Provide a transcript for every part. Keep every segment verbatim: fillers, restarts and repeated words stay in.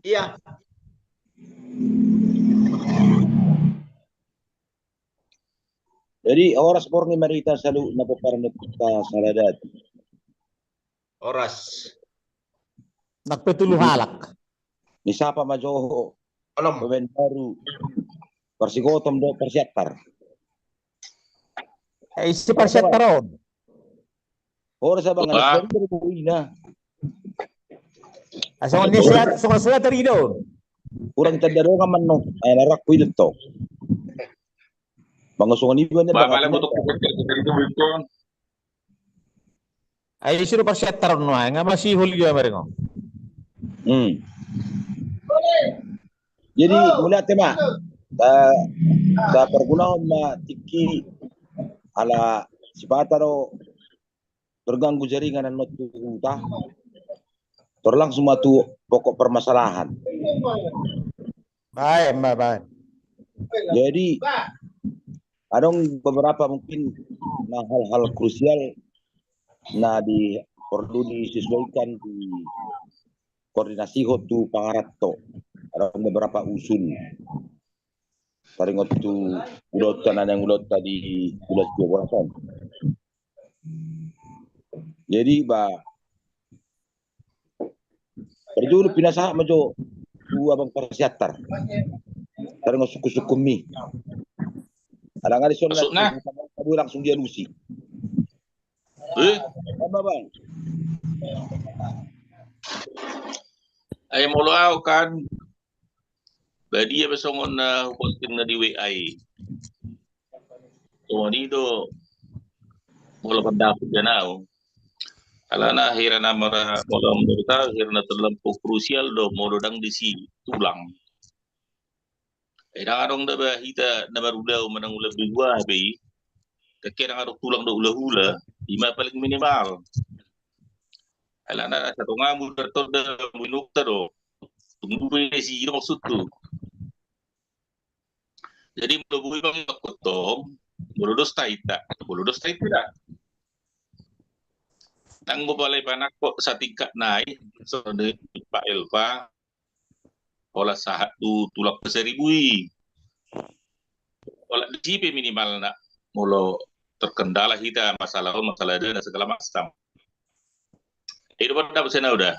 Iya. Jadi horas borngin ma di hita saluhutna pomparan ni ompunta Sahala Datu. Horas. Nang pe tolu halak. Ni sapa ma jo ho? Onom. Pemain baru. Parsigotom dohot parsiantar. Eh, ise parsiantar on? Horas abang, anak baru dari boina. Ah, songon ni sehat, songon sehat tadi do. Kurang tanda doang aman no. Ai narak kuidut to. Bang songon iban ya bang. Ai suruh parsiantar on nuaeng, nga masihol dia mereka. Hmm. Jadi mauliate ma. Ta, ta parguna ma tingki ala sipata do terganggu jaringan annon tu huta. Tor langsung ma tu pokok permasalahan. Baik, baik, baik. Jadi adong beberapa mungkin na hal-hal krusial na di perlu disesuaikan di koordinasi ho tu pangaranto. Adong beberapa usul. Taringot tu ulaonta na naeng ulaonta di bulan dua belas on. Jadi ba parjolo pinasahat ma jo tu abang parsiantar. Taringot sungkun-sungkunmi. Ala nga di son langsung dialusi. Eh? Apa bang? Ai molo au kan Badia pe songon na huposting na di W A i. Songon i do molo pandapot ganau. Alana hira na mara molo menurut au hira na terlampau krusial do molo dang disi tulang. Ai dang adong da ba hita na marulaon manang ulaon be gua be i. Tangke dang adong tulang do hulahula, ima paling minimal. Alana asa tongamu da tonda minukta do. Tunggu be si do maksudku. Jadi molo boi bang iba kontong, molo dos taita, molo dos taita da. Nang bo palai panakko satingkat nai, so di Pak Elva, ola sahat tu tulang pasaribu i. Ola disi pe minimal na molo terkendala hita masalah on masalah dana segala macam. Itu pada apa sana udah.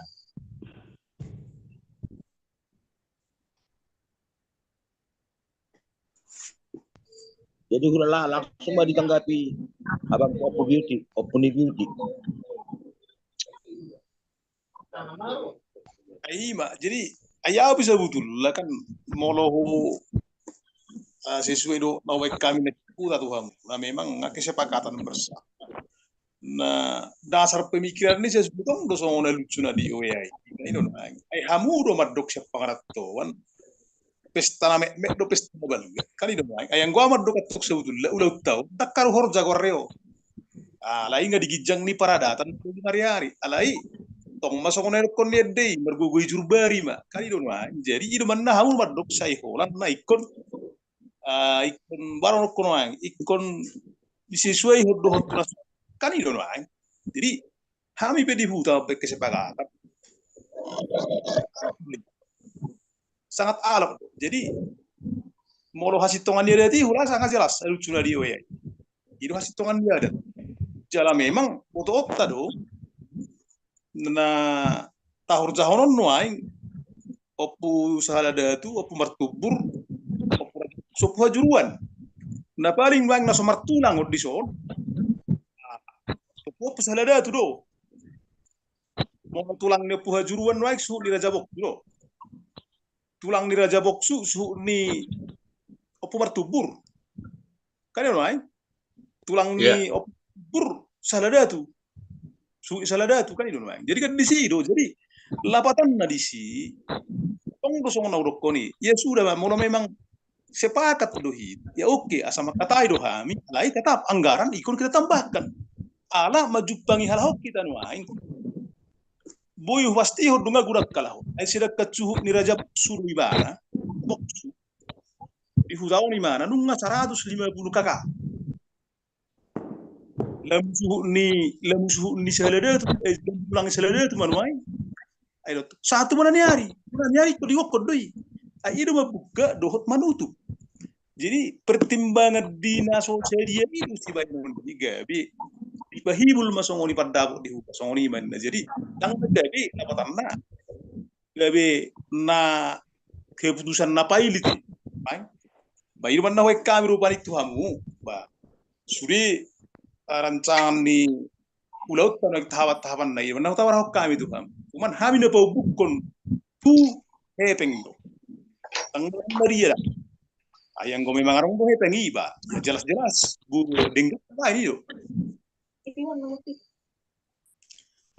Jadi hulala langsung ma ditanggapi abang Ompu Biuti, Ompu ni Biuti. Ai ima, jadi ai au bisa butul lah kan molo ho, ah, sesuai do na baik kami na kita tuh ham. Nah memang nggak kesepakatan bersama. Nah, dasar pemikiran ni sesudong do songon na lucu na di O A i. Kan i do nuaeng. Ai hamu do mandok sian pangarantoan. Pesta na metmet do pesta na balga. Kan i do nuaeng. Ai anggo ahu mandok antong sebetulna ulaonta on. Ndang karuhor jago arreo. Alai nga di ginjang ni paradatan di ari-ari. Alai tong ma songon na dokkon ni ende i margogo i jurbari ma. Kan i do nuaeng. Jadi i do manna hamu mandok sai holan na ingkon ah, ingkon baru nuaeng, ingkon disesuai ho dohot tunas. Kan i do nuaeng. Jadi hami pe di huta pe kesepakatan. Sangat alok. Jadi molo hasintongan ni adat i hula sangat jelas lucu na di O A i. I do hasintongan ni adat. Jala memang oto-oto do na tahurjahon on nuaeng Ompu Sahala Datu, Ompu Martumbur, Ompu Raja, so Ompu Hajuruan. Na paling nuaeng na so martulang on dison. Ompu, Ompu Sahala Datu do. Molo tulang ni Ompu Hajuruan nuaeng suhut ni Raja Boksu do. Tulang ni Raja Boksu suhut ni Ompu Martumbur. Kan i do nuaeng. Tulang ni Ompu Sahala Datu. Suhut Sahala Datu kan i do nuaeng. Jadi kan disi do. Jadi lapatanna disi. Tong do songon na hudokkon i. Ya sudah ma, molo memang sepakat do hita. Ya oke, asa mangkatai do hami. Alai tetap anggaran ingkon kita tambahkan. Ala manjumpangi halak hita nuaeng. Boi hupastihon do nga godang halak. Ai sedangkan suhut ni Raja Boksu do ibana. Boksu. Di huta on imana nunga saratus lima puluh K K. Lamu suhut ni, lamu suhut ni Sahala Datu, eh, lamu tulang ni Sahala Datu ma nuaeng. Ai dohot sahat tu bona ni ari, bona ni ari tong digokkon do i. Ai i do mambuka dohot manutup. Jadi pertimbangan di na so sadia i do sibaenon i gabe dipahibul ma songon i pandapot di huta, songon i ma ninna. Jadi ndang gabe lapatanna, gabe na keputusan na pailit i. Ba i do manna hubaen hami rupani tu hamu, ba sude rancangan ni ulaonta na tahapan-tahapanna i manna hutawarhon hami tu hamu. Cuman hami na paumbukkon tu hepeng do. Ndang na dia da. Ai anggo memang adong do hepeng i ba jelas-jelas bu denggan baen i do.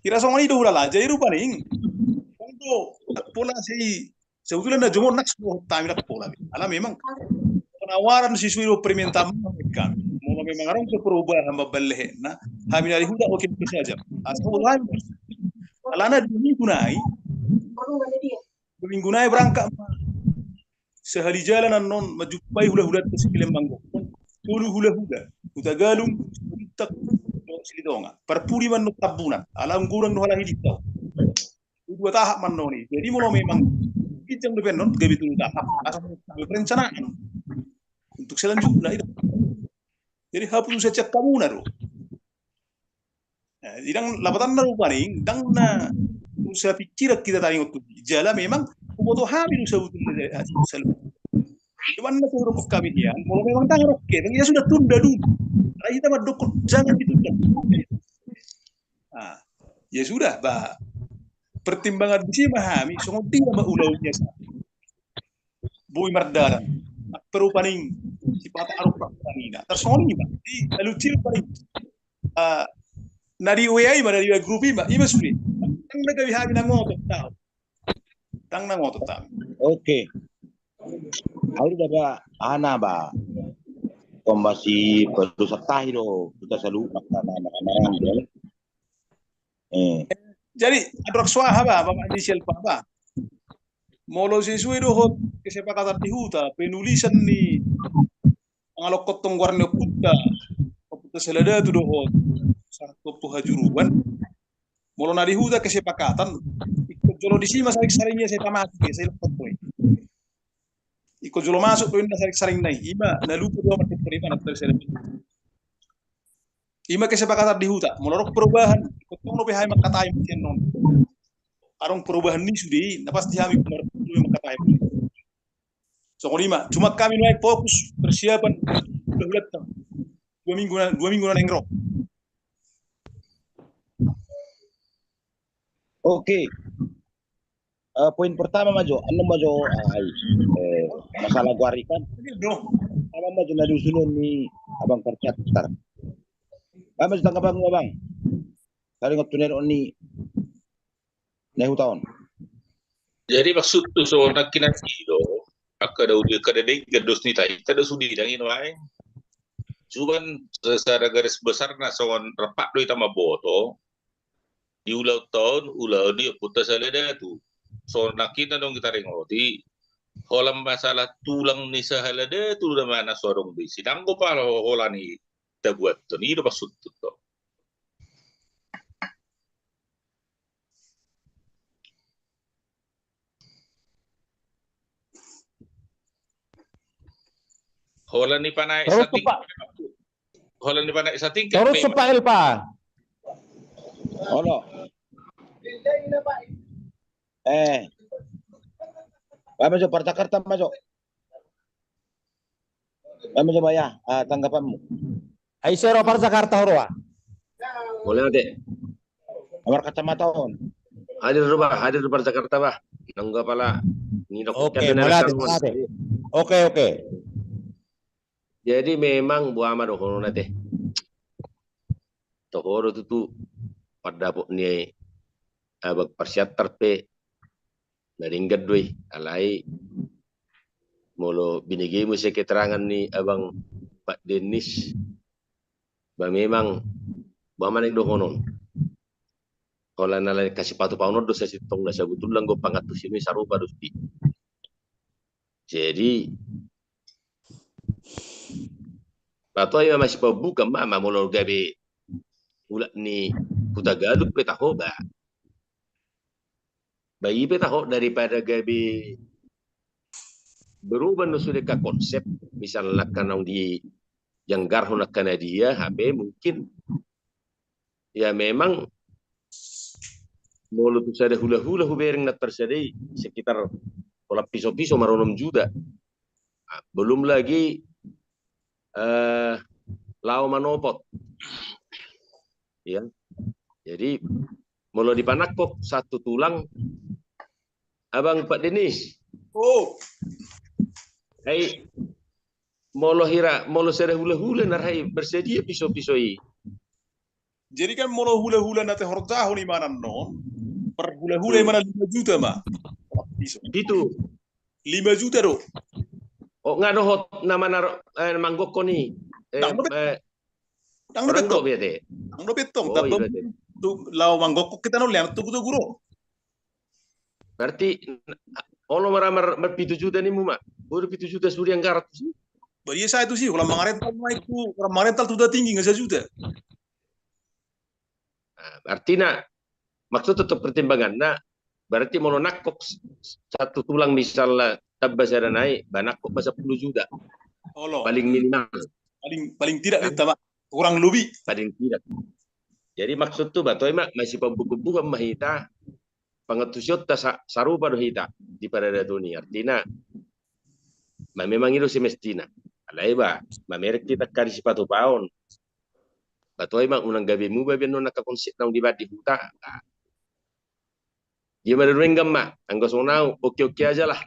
Kira songon i do hulala, jadi rupani. Ndang do pola si sebetulna na jumon naks do hami ndang pola. Ala memang penawaran sesuai do permintaan kami. Molo memang adong perubahan mambaen lehena, hami na di huta oke saja. Asal hami. Alana dua minggu nai. Dua minggu nai berangkat ma. Sahali jalan annon manjumpai hula-hula tu Sikilemanggokkon. Tolu hula-hula. Hutagalung, Silintak, Silitonga. Parpudi ma annon Tambunan. Ala ungguran do halak i di tau. Dua tahap ma annon i. Jadi molo memang ginjang dope annon gabe tolu tahap. Asal perencanaan untuk selanjutnya itu. Jadi haputusan sian hamuna do. Jadi ndang lapatanna rupani, ndang na usaha pikiran hita taringot tu i. Jala memang huboto hami do sabutulna. Cuman na sehuruk kami nian, molo memang ndang adong hepeng, ya sudah tunda dulu. Alai hita mandokkon jangan ditunda. Ah, ya sudah, ba pertimbangan disi ma hami songon dia ma ulaonta sa. Boi mardalan. Perupaning sipata aruk pakuranina. Tarsongon i ma di alucil paling. Ah, na di W A i ma, na di W A grup i ma, i ma sude. Ndang na gabe hami na ngotot tau. Ndang na ngotot tau. Oke. Au da ba ana ba. Kombasi perusak tahi do kita selalu makan anak-anak. Eh. Jadi, andorang so aha ba, Bapak Michel, Pak, ba. Molo sesuai dohot kesepakatan di huta, penulisan ni pangalokkon tonggoan ni ompunta, ompunta Saladatu dohot sahat tu ompu Hajuruan. Molo na di huta kesepakatan, ingkon jolo disi ma saling-saling i, sai pamasuk i, sai lokkon i. Ingkon jolo masuk do inna saling-saling nai. Ima na lupa do amat dohot ima na tadi saya. Ima kesepakatan di huta. Molo adong perubahan, ingkon tong dope hami mangkatai masian non. Adong perubahan ni sude i, na pasti hami ingkon adong dope mangkatai. Songon ima, cuma hami nuaeng fokus persiapan hula-hulanta. Dua minggu na, dua minggu na naeng ro. Oke. Eh, poin pertama ma jo, anu ma jo, ah, ai, eh, masalah goar i kan. Sama ma jo na diusulhon ni abang Parsiantar. Apa ma jo tanggapanmu, abang? Taringot tu na nidok ni na huta on. Jadi maksudhu songon nangkin i do, angka na uli, angka na denggan dos ni hita, hita do sude dang i nuaeng. Cuman secara garis besarna songon rap do hita mamboto, di ulaonta on, ulaon ni ompunta Saladatu. Songon nangkin na naeng taringoti, holan masalah tulang ni Saladatu do na mana so adong be. Sidang do pala holan i tabuathon, i do maksudhu do. Holan i panaek satingkat. Holan i panaek satingkat. Torus memang. Pak Elpa. Olo. Eh. Apa ma jo, Parjakarta ma jo. Apa ma jo, Baya, ah, tanggapanmu? Ai sero Parjakarta ho roha. Boleh ate. Nomor kacamata on. Hadir do bah, hadir do Parjakarta bah. Nanggo pala ni dok. Oke, mauliate, mauliate. Oke, oke. Jadi memang boha ma dohononna te. Toho do tutu pandapot ni abang Parsiantar pe na denggan do i, alai molo binege muse keterangan ni abang Pak Dennis, ba memang boha ma naeng dohonon. Holan na lain kasih patu paunon do sasintongna, sabutulna anggo pangantusi i sarupa do sude. Jadi patoa i ma masih pembuka ma, ma molo gabe ulak ni Hutagalung pe taho ba. Ba i pe taho, daripada gabe berubah no sude angka konsep, misalna angka naung dijanggarhon angka na dia, hape mungkin ya memang molo tu sada hulahula hubereng na tarsada i sekitar pola piso-piso ma onom juta. Ah, belum lagi eh, laho manopot. Ya. Jadi molo dipanangkok satu tulang, Abang Pak Denis. Oh. Hai, molo hira, molo sada hulahula na ra i bersedia piso-piso i. Jadi kan molo hulahula na tehorjahon i ma annon, per hulahula i ma na lima juta ma. Piso. Pitu. Lima juta do. Oh, nga dohot na manar, eh, manggokkon i. Eh, Ndang dope. Eh, Ndang dope tong. Ndang dope tong. Oh, tamba iya, berarti. Tu lao manggokkon hita na lean togu-togu do. Berarti olo ma ra mar, mar pitu juta nimu ma. Boru pitu juta sude anggaran tusi. Ba dia sae tusi, holan mangarental ma i tu, holan mangarental tu Huta Tinggi nga sajuta. Nah, artina maksud tetap pertimbanganna, berarti molo nangkok s-, satu tulang misalna tamba sada nai, ba nangkok ma sampulu juta. Olo. Paling minimal. Paling, paling tidak. Kan? Hita ma, kurang lebih. Paling tidak. Jadi maksud tu ba toe ma, masih pembuku-bukuan ma hita, pangantusionta sa-, sarupa do hita di paradaton i. Artina, ma memang i do semestina. Alai ba, mamereng hita angka di sipatupaon. Ba toe ma unang gabe muba be annon angka konsep naung dibahen di huta. Dia ma denggan ma, anggo songon au, oke-oke aja lah.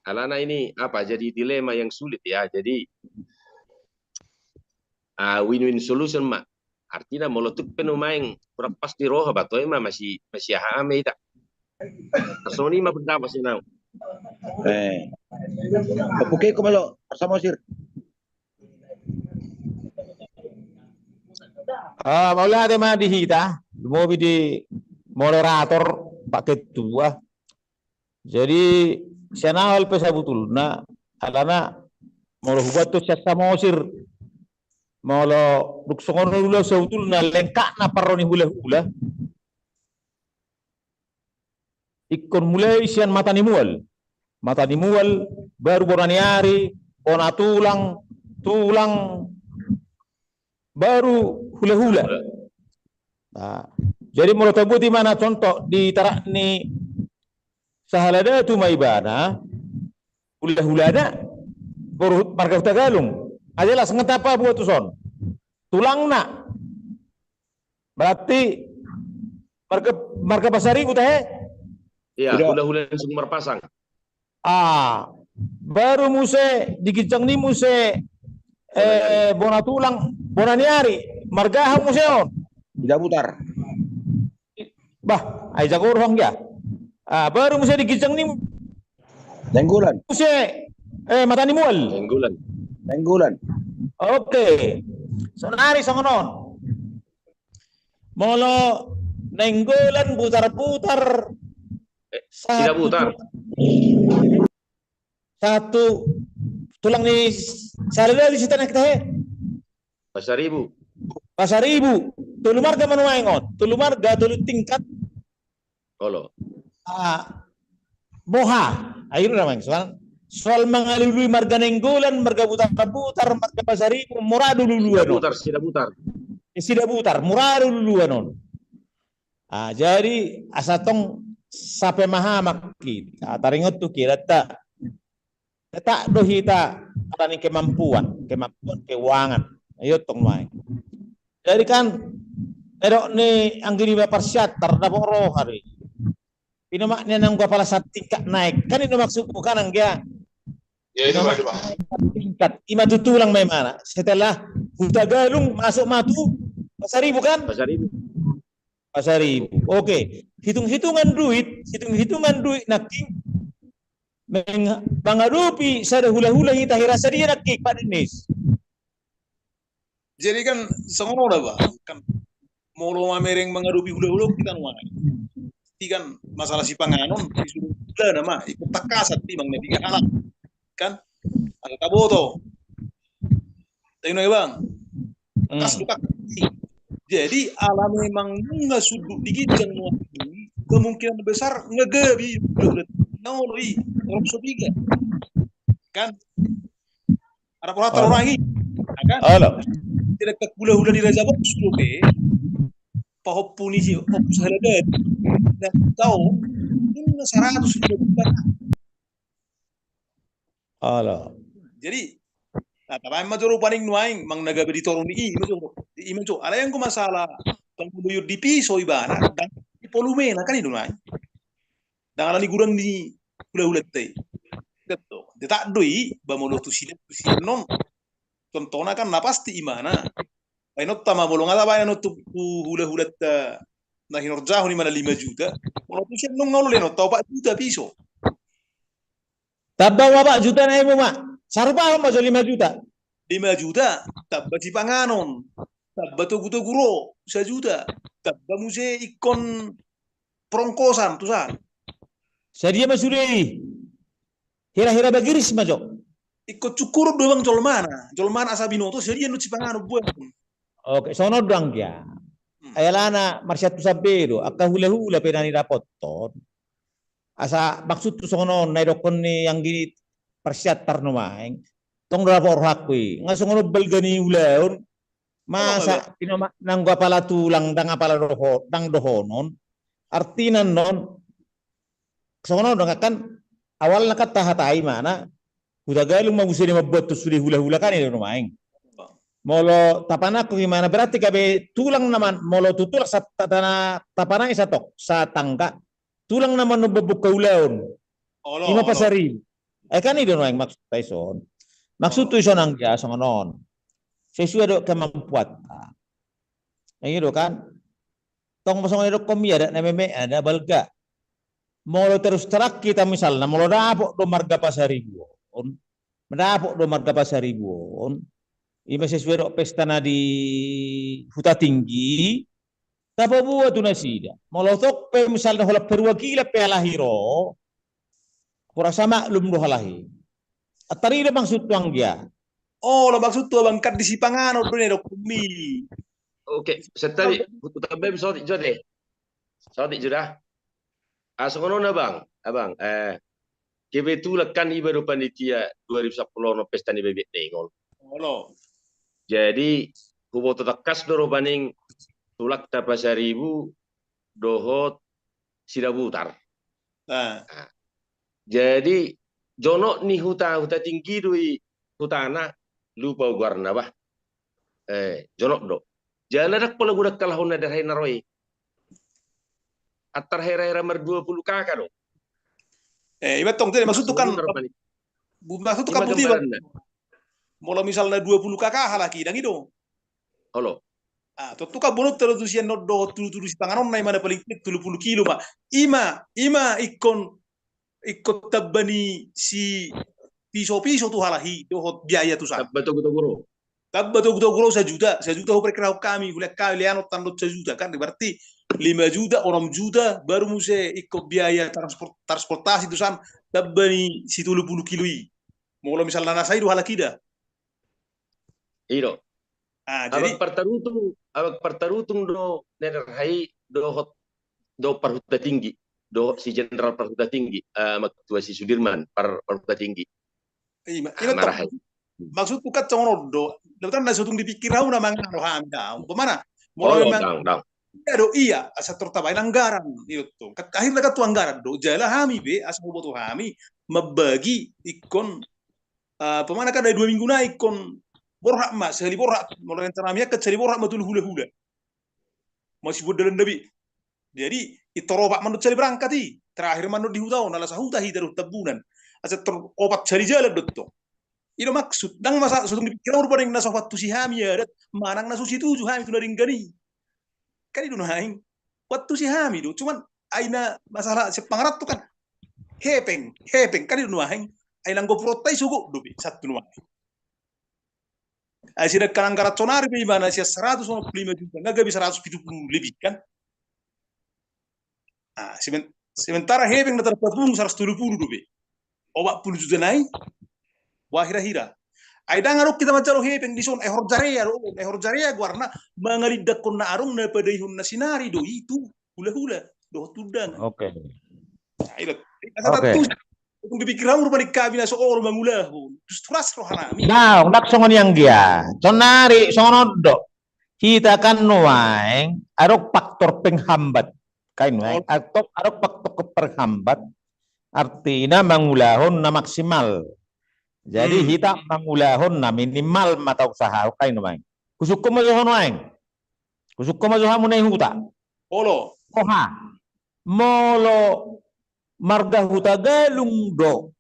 Alana ini apa, jadi dilema yang sulit ya. Jadi, ah, win-win solution ma. Artina molo tung pe nuaeng kurang pas di roha ba toe ma masih, masih aha ma hita. Songon i ma pendapat sian au. Eh. Oke, ko malo, Samosir. Ah, mauliate ma di hita, lumobi di moderator, Pak Ketua. Jadi, sian au pe sabutulna, alana molo hubuat tu sian Samosir, molo dung songon on ulaon sabutulna lengkapna parro ni hulahula. Ingkon mulai sian mata ni mual. Mata ni mual, baru bona ni ari, bona tulang, tulang, baru hulahula. Nah, jadi molo tabuat ibana contoh di tarak ni sahala datu ma ibana, hulahulana, boru marga Hutagalung. Nga jelas nga tapabuat tuson. Tulangna. Berarti marga, marga Pasaribu tahe? Iya, hulahula ni Sumarpasang. Ah, baru muse di ginjang ni muse, eh, bona tulang, bona ni ari, marga aha muse on? Sidabutar. Bah, ai jago rohang dia. Ah, baru muse di ginjang ni Nainggolan. Muse, eh, mata ni mual. Nainggolan. Nainggolan. Oke. Sonari songon on. Molo Nainggolan Butarbutar. Eh, Sidabutar. Satu tulang ni sahala datu di sita na hita he. Pasaribu. Pasaribu. Tolu marga ma nuaeng on. Tolu marga, tolu tingkat. Olo. Ah, boha. Akhirna nuaeng soal, soal mangalului marga Nainggolan, marga Butarbutar, marga Pasaribu, mura do luluan on. Sidabutar, Sidabutar. Eh, Sidabutar, mura do luluan on. Ah, jadi asa tong sapemahaman hita, taringot tu hita. Tetap do hita ala ni kemampuan, kemampuan keuangan. Ayo tong nuaeng. Jadi kan, edok ni anggi ni bapa siatar dapot roha do i. Ino mak ni nang gua pala satingkat naek. Kan ino maksudku kan anggia. Ya, itu, Pak, itu, Pak. Tingkat, ima tu tulang memang. Setelah Hutagalung masuk ma tu Pasaribu kan? Pasaribu. Pasaribu. Oke, hitung-hitungan duit, hitung-hitungan duit nangkin meng-, mangadopi sada hulahula hita hira sadia nangkin, Pak Denis. Jadi kan songon on do, Bang, kan molo mamereng mangadopi hulahula hita nuaeng. Pasti kan masalah sipanganon, disuruh hulahula nama, ikut takasan, timbang na piga halak. Kan? Ada taboto. Tahu nggak, Bang? Hmm. Kas buka. Jadi ala memang nunga sundut di ginjang nuaeng. kemungkinan besar nggak gabe hulahula. Nah, olo i, orang so tiga. Kan? Ada orang taruh lagi. Kan? Olo. Tidak ke hulahula di Raja Bos, oke. Pahompu ni si Opus Halaban. Nah, tahu, ini seratus lima juta. Olo. Jadi, nah, tabaen ma jo rupani nuaeng, manang na gabe di toru ni i, i ma jo, i ma jo. Alai anggo masalah panguluyur di piso ibana, ndang di volumena kan i do nuaeng. Ndang ala ni godang ni hulahulanta i. Detak do i, ba molo tu sian, tu sian on. Contohna kan na pasti imana. Baenonta ma molo nga tabaen on tu hulahulanta na hinorjahon imana lima juta. Molo tu sian on nga olo lehononta opat juta piso. Tamba ma opat juta na imu ma. Sarupa ma jo lima juta. Lima juta, tamba sipanganon. Tamba togu-togu ro, sajuta. Tamba muse ingkon perongkosan, tusan. Sadia ma sude i. Hira-hira bagiris ma jo. Ingkon cukup do bang jolmana. Jolmana asa binoto, sadia do sipanganon buat. Oke, songon on do anggia. Hmm. Ai alana marsiantusan be do, angka hulahula pe na nidapothon. Asa maksudhu songon on, na idokkon ni anggi parsiantar nuaeng. Tong do dapot rohangku i. Nga songon on balga ni ulaon. Masa ino ma, nanggo apala tulang, ndang apala doho-, ndang dohonon. Artina non. Songon on do kan awalna kan tahatai mana. Huta Galung ma muse na mambuat tu sude hulahula kan i do nuaeng. Molo tapanangkok imana berarti gabe tulang na man-, molo tu tulang sa-, ta-, tana-, tapanangi satong, satangga. Tulang na manombombong haulaon. Olo, ima olo. Pasaribu. Ai kan i do nuaeng maksudta ison. Maksudhu ison anggia songon on. Sesuai do kemampuanta. Ai i do kan. Tong ma songon i dokkon mi adat na meme, adat balga. Molo terus terang hita misalna, molo dapot do marga Pasaribu on. Dapot do marga Pasaribu on. Ima sesuai do pesta na di Huta Tinggi. Tapaboa tu nasida. Molo tong pe misalna holan perwakilan pe halahi ro. Hurasa maklum do halahi. Atari do maksudhu anggia. Olo maksudhu abang kan di sipanganon do na idokkon mi. Oke, setali. Hutambai saotik jo deh. Saotik jo da. Ah, songon on abang, abang, eh, kebetulan kan iba do panitia dua ribu sapuluh ono pesta ni bebek dengol. Olo. Jadi, huboto tangkas do rupani tulangta Pasaribu dohot Sidabutar. Ah. Ah. Jadi, jonok ni huta, Huta Tinggi do i hutana, lupa au goarna bah. Eh, jonok do. Jala ndang pola godang halak on na daerah i na ro i. Antar hera-hera mar dua puluh K K do. Eh, ima tong jadi maksudhu kan. Maksudhu kan, bu-, maksudhu kan ima buti, Bang. Gambaranna. Molo misalna dua puluh K K halak i, ndang i do. Olo. Ah, tontu kan boanonta do tu sian on dohot tudu-tudu sipanganonna ima na paling tidak tolu puluh kilo ma. Ima, ima ingkon, ingkon tamba ni si piso-piso tu halahi dohot biaya tusan. Tamba togu-togu ro. Tamba togu-togu ro sajuta, sajuta huperkirahon hami, hulehon hami lehonon tandok sajuta kan, berarti lima juta, onom juta, baru muse ingkon biaya transport-, transportasi tusan, tamba ni si tolu puluh kilo i. Molo misalna na sai do halak i da. I do. Ah, jadi abang partarutung, abang partarutung do na daerah i dohot, dohot Parhuta Tinggi, dohot si Jenderal Parhuta Tinggi, eh, Matua si Sudirman, Par-, Parhuta Tinggi. Ima, ima tong. Maksudhu kan songon on do. Dapotan na sotung dipikir au na mangano hami da. Umpamana, molo memang ndang, ndang. Ia do ia, asa tor tabaen anggaran, i do tong. Kan akhirna kan tu anggaran do. Jala hami be, asa huboto hami, mambagi ingkon, eh, umpamana kan dari dua minggu na ingkon borhat ma, sahali borhat, molo rencana hami angkat sahali borhat ma tolu hulahula. Masibuat dalan da be. Jadi, i tor opat ma on sahali berangkat i. Terakhir ma on di huta on, ala sahuta hita dohot Tambunan. Asa tor opat sahali jalan do tong. I do maksud, ndang masa sotung dipikir au rupani na so huantusi hami adat, manang na so situju hami tu na denggan i. Kan i do nuaeng. Huantusi hami do, cuman ai na masalah sian pangaranto kan. Hepeng, hepeng, kan i do nuaeng. Ai nanggo puronta i sogot do be, satu nuaeng. Ai sedangkan anggaran sonari pe imana sian seratus onom puluh lima juta, nga gabe seratus pitu puluh lebih kan. Ah, semen-, sementara hepeng na tarpapungu seratus tolu puluh do be. Opat puluh juta nai, wah hira-hira. Ai ndang adong hita manjalo hepeng dison, ai horjarea do, ai horjarea goarna mangalindangkon na adong na padaihon na sinari do i tu hulahula. dohot tu undangan. Oke. Nah, ilo. Asa tantu. Tung dipikir hamu rupani hami na so olo mangulahon. Justru ras rohanami. Nah, ndang songon i anggia. Sonari, songon on do. Hita kan nuaeng, adong faktor penghambat. Kan nuaeng, adong, adong faktor penghambat. Artina mangulahon na maksimal. Jadi hita mangulahon na minimal ma tausahahon, kan nuaeng. Husungkun ma jo ho nuaeng. Husungkun ma jo hamu na di huta. Olo. Boha. Molo marga Hutagalung do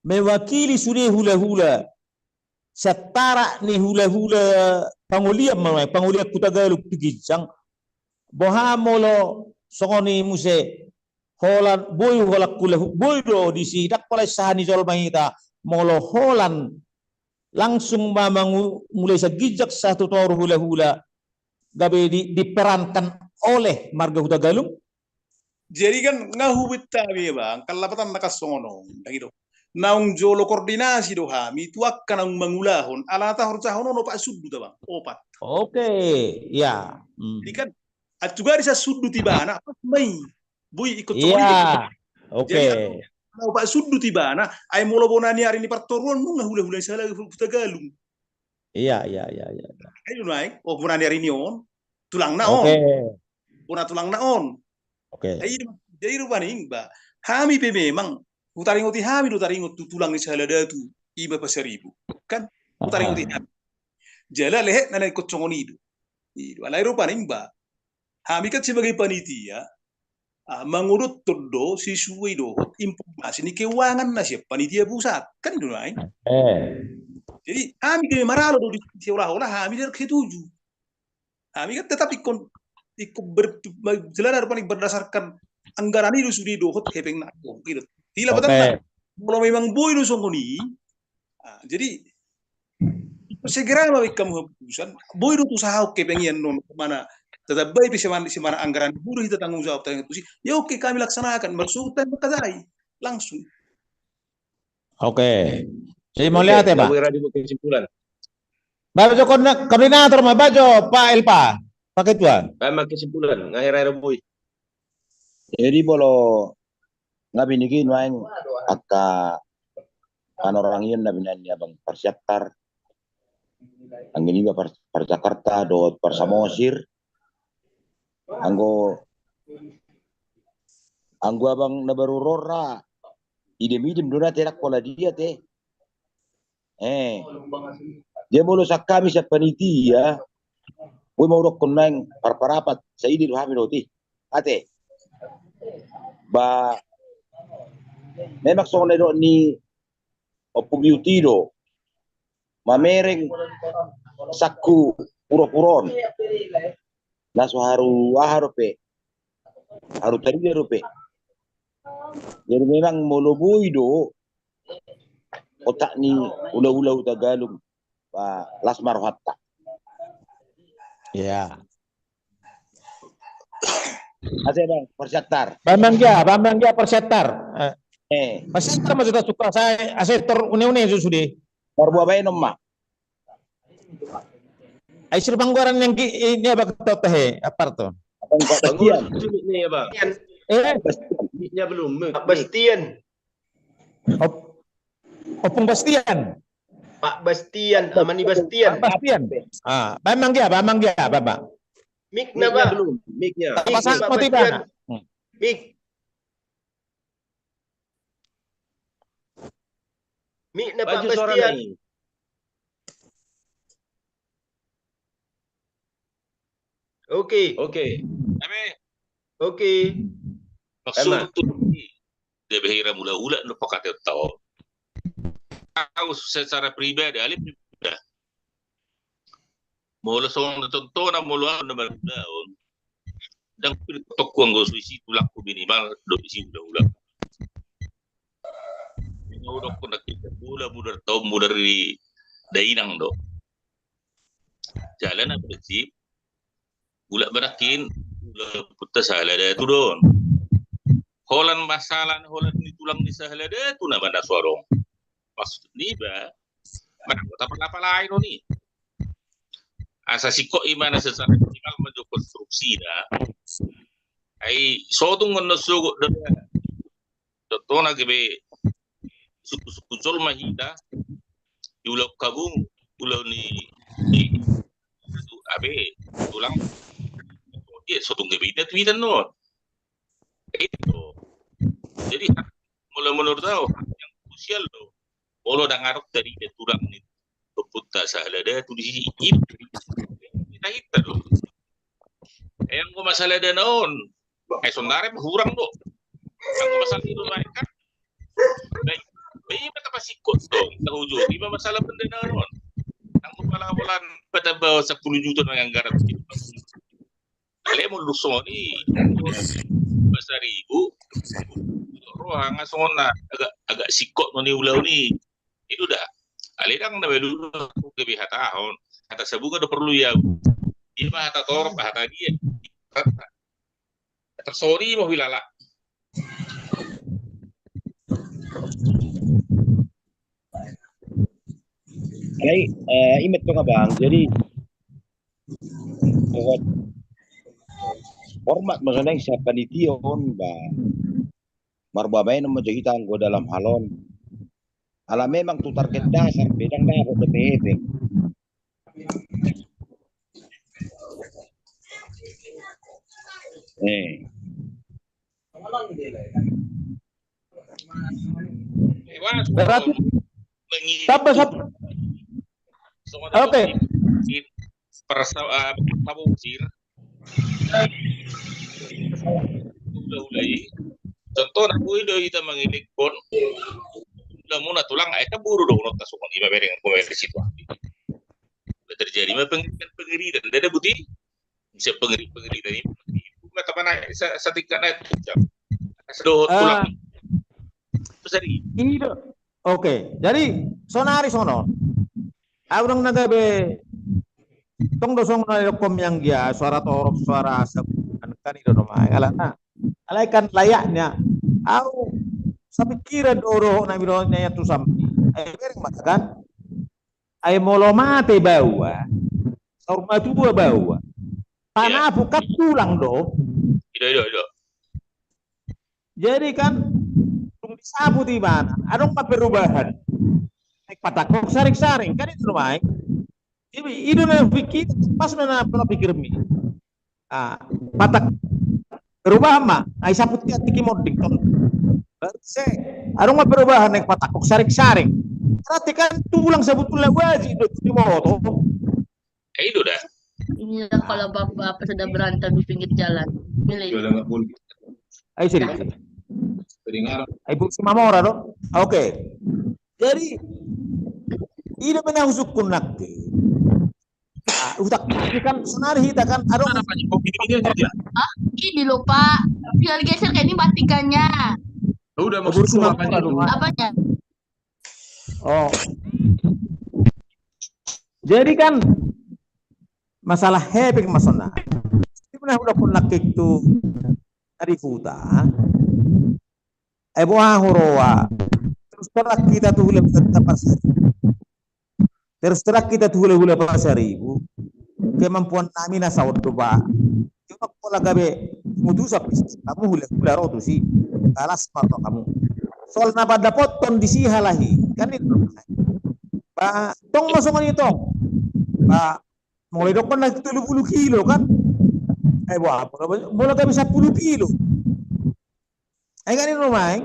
mewakili sude hulahula, sian tarak ni hulahula pangolian ma, pangolian Hutagalung tu ginjang. Boha molo songon i muse, holan boi, holan hula, boi do disi, ndang pola sahat ni jolma hita, molo holan langsung ma mangu-, mulai sian ginjang sahat tu toru hulahula, gabe di, diperankan oleh marga Hutagalung. Jadi kan nga hubinta be, Bang, kan lapatanna kan songon on, ndang i do. Naung jolo koordinasi do hami tu angka naung mangulahon, ala na tahorjahon on opat sundut, Bang, opat. Oke, ya. Jadi kan, antu gari sa sundut ibana, pas mai. Boi ingkon songon i do. Jadi, antu na opat sundut ibana, ai molo bona ni ari ni partoruan, nunga hulahula ni sahala Hutagalung. Iya, iya, iya, iya. Ai do nuaeng, oh, bona ni ari ni on, tulangna on. Bona tulangna on. Oke. Ai, jadi rupani, Bang, hami pe memang hutaringoti hami do taringot tu tulang ni sahala datu, i ma Pasaribu. Kan? Hutaringoti hami. Jala lehetna na ingkon songon i do. I do. Alai rupani, Bang, hami kan sebagai panitia, ah, mangodothon do sisuai dohot informasi ni keuangan na sian panitia pusat. Kan i do nuaeng. Eh. Jadi, hami gabe maralo do di, seolah-olah hami tidak setuju. Hami kan tetap ingkon, ingkon ber-, jelas rupani berdasarkan anggaran i do sude dohot hepeng na adong. Gitu. Di lapatanna. Oke. Molo memang boi do songon i, ah, jadi, segera ma baen hamu hapusan, boi do tu saha oke pengian non, mana, tetap baik bisa mana, si mana anggaran buru hita tanggung jawab tanggung tusi, ya oke, kami laksanakan, maksud dan mengkatai, langsung. Oke. Jadi mau lihat ya, Pak? Kesimpulan. Bapak Jo, koordina-, koordinator ma, Bapak Jo, Pak Elpa, Pak Ketua. Baik, kesimpulan, nga hera-hera boi. Jadi molo nga binege nuaeng angka panorangion na binaen ni abang Parsiantar, anggo niba Par-, Parjakarta dohot Parsamosir, anggo, anggo abang na baru ro ra idem-idem do na terak pola dia te. Eh. Dia molo sian hami sian panitia, boi ma hudokkon naeng parparapat, saida do hami dohot i. Ate. Ba, memang songon na didok ni Ompu Biuti do, mamereng sangku pura-pura on. Na so haru aha dope, haru tarida dope. Jadi memang molo boi do otak ni hula-hula Hutagalung, ba, las ma rohanta. Iya. Ate bang, Parsiantar. Bambang gia, Bambang gia Parsiantar. Eh. Eh. Parsiantar ma jo ta suka, sai, asa tor une-une jo sude. Marbua baenon ma. Ai sir panggoaran yang ki-, ini apa, ketua tahe, apa tuh? Abang Pak Bastian. Ini ya, Bang. Eh? Mic-nya belum, mic, mic. Pak Bastian. Op-, Opung Bastian. Pak Bastian, Amani Bastian. Pak Bastian. Ah, Bambang gia, Bambang gia, Bambang. Mic-nya, Bang. Mic-nya belum, mic-nya. Apa sa-, Pak Bastian. Hmm. Mic. Mic-na Pak Bastian. Oke. Oke. Oke. Maksudku, dia berhira mula-ula no pakai tahu. Tahu secara pribadi, alih pribadi. Molo songon na contohna, molo au na marulaon, ndang pir tokku anggo so isi tulangku minimal do isi ula-ula. Molo dokkon na kita mula mudar taon mudar di dainang do. Jala na prinsip, ula manakin, ula putta sahala datu do on. Holan masalah, holan ni tulang ni sahala datu na mana so adong. Maksud niba, manang kota pala-pala i do ni. Asa singkop i mana secara minimal manjo konstruksi na. Ai sotung on na sogot da. Contohna gabe suku-suku jolma hita di ulaon hagogoon, ulaon ni, ni, abe, tulang. Dia sotung gabe hita tu hita non. Itu. Jadi, molo menurut au, yang krusial do. Molo ndang adong tarida tulang ni ompunta sahala da tu di sini. Hita-hita do. Eh, anggo masalah dana on, eh, saonari pe hurang do. Anggo masalah itu naik kan. Baik, baik, mata pasingkot dong. Tahu jo, ima masalah pendanaan on. Anggo pala-palaan pada bawa sepuluh juta nang anggaran. Ale molo songon i, Pasaribu, roha nga songon na agak, agak singkot non i ulaon i. Itu da. Ale ndang na balu gabe hatahon. Hata sabuga do porlu i au. Ima hata torop, hata dia. Tersori mau hilala. Jadi, eh, ima tong, Abang. Jadi, buat hormat maksudnya siapa panitia on, ba. Marbabaen ma jo hita anggo dalam hal on. Ala memang tu target dasar pe ndang dapot dope hepeng. Eh. Berarti tambah satu. Oke. Persa-, eh, persa-, hula-hula i. Contohna, boi do hita mangelek on. Hula-hula tulang, eh, kan boru do, unok tasukon, ima bereng, komersi tu. Terjadi ma peng-, pengiritan. Ndada buti, bisa pengiri-, pengiritan i. Mata mana, sa-, satingkat na, jam. Sedohot tulang. Terjadi. Oke, jadi, sonari sono. Au ndang na gabe tong do songon na didokkon mianggia, suara torop, suara asap, kan, kan i do nama, alana. Alai kan layaknya, au sapikiran do dohot na binoto na ia tu sambi. Ai bereng mata kan? Ai molo mate baoa, saur matua baoa. Panapu kan tulang do. Ido, ido, ido. Jadi kan, dung disabut ibana, adong ma perubahan. Naik patangkok saring-saring, kan itu rumah. Jadi, itu na pikir, pas na, na, na pikirmi. Ah, patak perubahan ma, ai saput ia tiki moding, ton. Berarti se, adong ma perubahan naik patangkok saring-saring. Berarti kan tulang sebetulnya wajib do diboto. Eh, itu dah. Inilah kalau bapak-bapak sedang berantem di pinggir jalan. Ini lagi. Ai sini. Ai bu si mamora do. Oke. Jadi, ida pe na husungkun nangkin. Ah, utak kan sonari hita kan, aduh. Hah? Ini loh, Pak. Tinggal geser kayak ini matikannya. Udah, maksud si mamora do. Apanya? Oh. Jadi kan masalah hepeng ma sonari. Di mana udah pun laki tu dari huta. Eh, boha huroha. Terus terang kita tu hula-hula Pasaribu. Terus terang kita tu hula-hula Pasaribu. Kemampuan nami na saut do ba. Cuma pola gabe mutusa pis, hamu hula-hula ro tusi. Kalas ma ro hamu. Soal na padapothon disi halahi. Kan itu. Ba, tong ma songon i tong. Ba, mulai dokkon na tolu pulu kilo kan. Eh, boha, bola, bola gabe sapulu kilo. Ai kan i do ma i.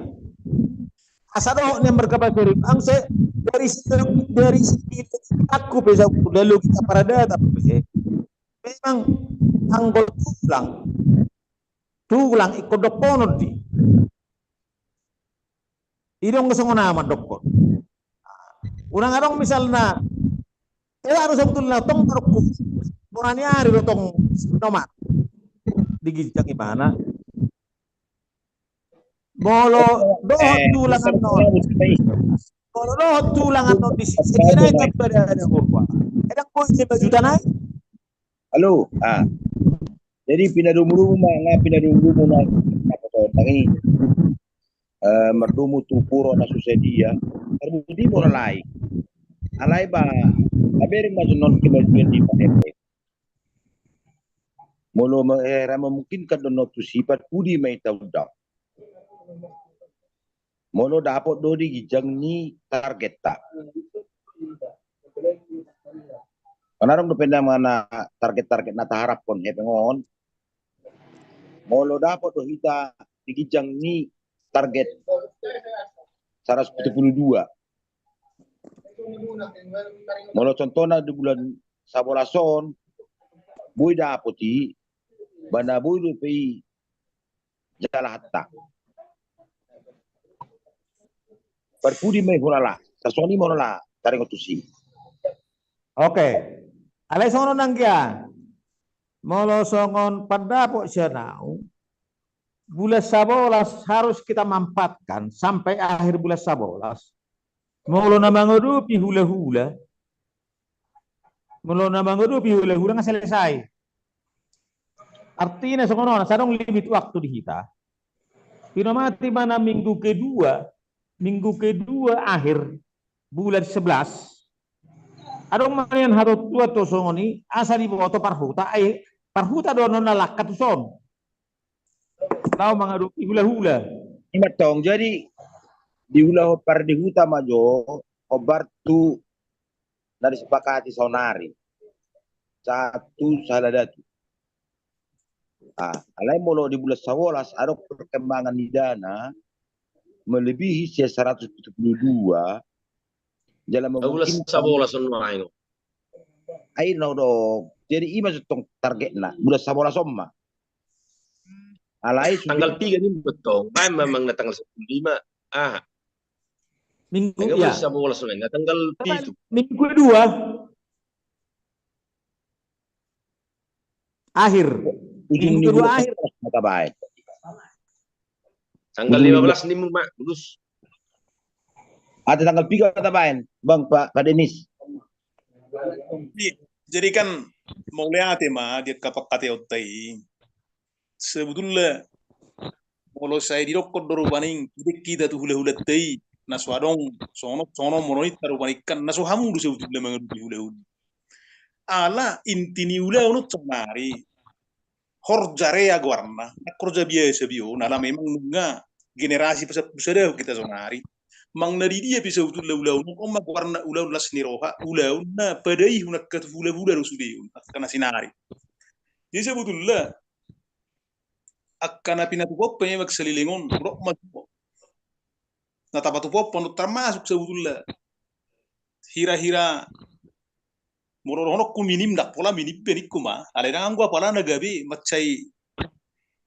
Asa dohot nian marga Pasaribu, ang se dari, dari segi aku pe, udah logika paradata pe. Memang anggo tulang, tulang ingkon dokkonon di. Idong songon aman dokkon. Unang adong misalna, eh, harus sebetulna tong tarukku. Bona ni ari do tong nomar. Di ginjang ibana. Molo dohot tulang annon. Molo dohot tulang annon di sini. Kira-kira berapa ada kurva? Edang poin lima juta naik. Halo, ah. Jadi pinadomu-domu ma, nga pinadomu-domu na, apa tuh, tangi. Eh, mardomu tu puro na susedia. Mardomu di mora lai. Alai ba, abereng ma non kemajuan di Pak R T. Molo me- eh, ra memungkinkan do on tusi, parpudi ma hita undang. Molo dapot do di ginjang ni targetta. Kan adong dope na mana target-target na taharaphon hepeng on. Molo dapot do hita di ginjang ni target saratus pitu pulu dua. Molo contohna di bulan sabolas on, boi dapot i, ba na boi dope i jala hatta. Parpudi ma i hulala, tarsongon i ma hulala, taringot tusi. Oke. Alai songon on nangkin. Molo songon pandapot sian au, bulan sabolas harus kita manfaatkan sampai akhir bulan sabolas. Molo na mangadopi hula-hula, molo na mangadopi hula-hula nga selesai. Artina songon on, asa adong limit waktu di hita. Pinomati ma na minggu kedua, minggu kedua akhir bulan sebelas. Adong ma nian hatuatua tu songon i, asa diboto parhuta, eh, parhuta do na langka tu son. Laho mangadopi hula-hula. Ima tong, jadi diulahon pardihuta ma jo, hombar tu na disepakati saonari. Satu sahala datu. Ah, alai molo di bulan sabolas adong perkembangan ni dana melebihi sian saratus pitu pulu dua, jala memungkinkan. Bulan sabolas on ma i. Ai na do. Jadi ima tong targetna bulan sabolas on ma. Alai tanggal tiga ni betul. Baen memang na tanggal sepuluh lima. Ah. Minggu, ya. Bulan sabolas on na tanggal pitu. Minggu kedua. Akhir. Ujung minggu kedua akhir. Tanggal lima belas ni ma, Gus. Ada tanggal tiga tabaen, Bang, Pak, Pak Denis. Jadi kan mauliate ma di angka pangkataionta i. Sebetulna molo sai didokkon do rupani, hudek hita tu hula-hulanta i, na so adong songon on songon on, molo ninta rupani kan na so hamu do sebetulna mangadopi hula-hula. Ala inti ni ulaon on saonari, horja rea goarna, ndang horja biasa be on, ala memang nunga generasi pasampulu sada hita saonari. Manang na di dia pe sebetulna ulaon on, on ma goarna ulaon las ni roha, ulaon na padaihon angka tu hula-hula do sude on, angka na saonari. Jadi sebetulna angka na pinatupa on pe memang saleleng on, hudok ma tu na tapatupa on pe on, termasuk sebetulna hira-hira molo dohononku minim, ndang pola minim be ningku ma, alai ndang anggo apala na gabe mansai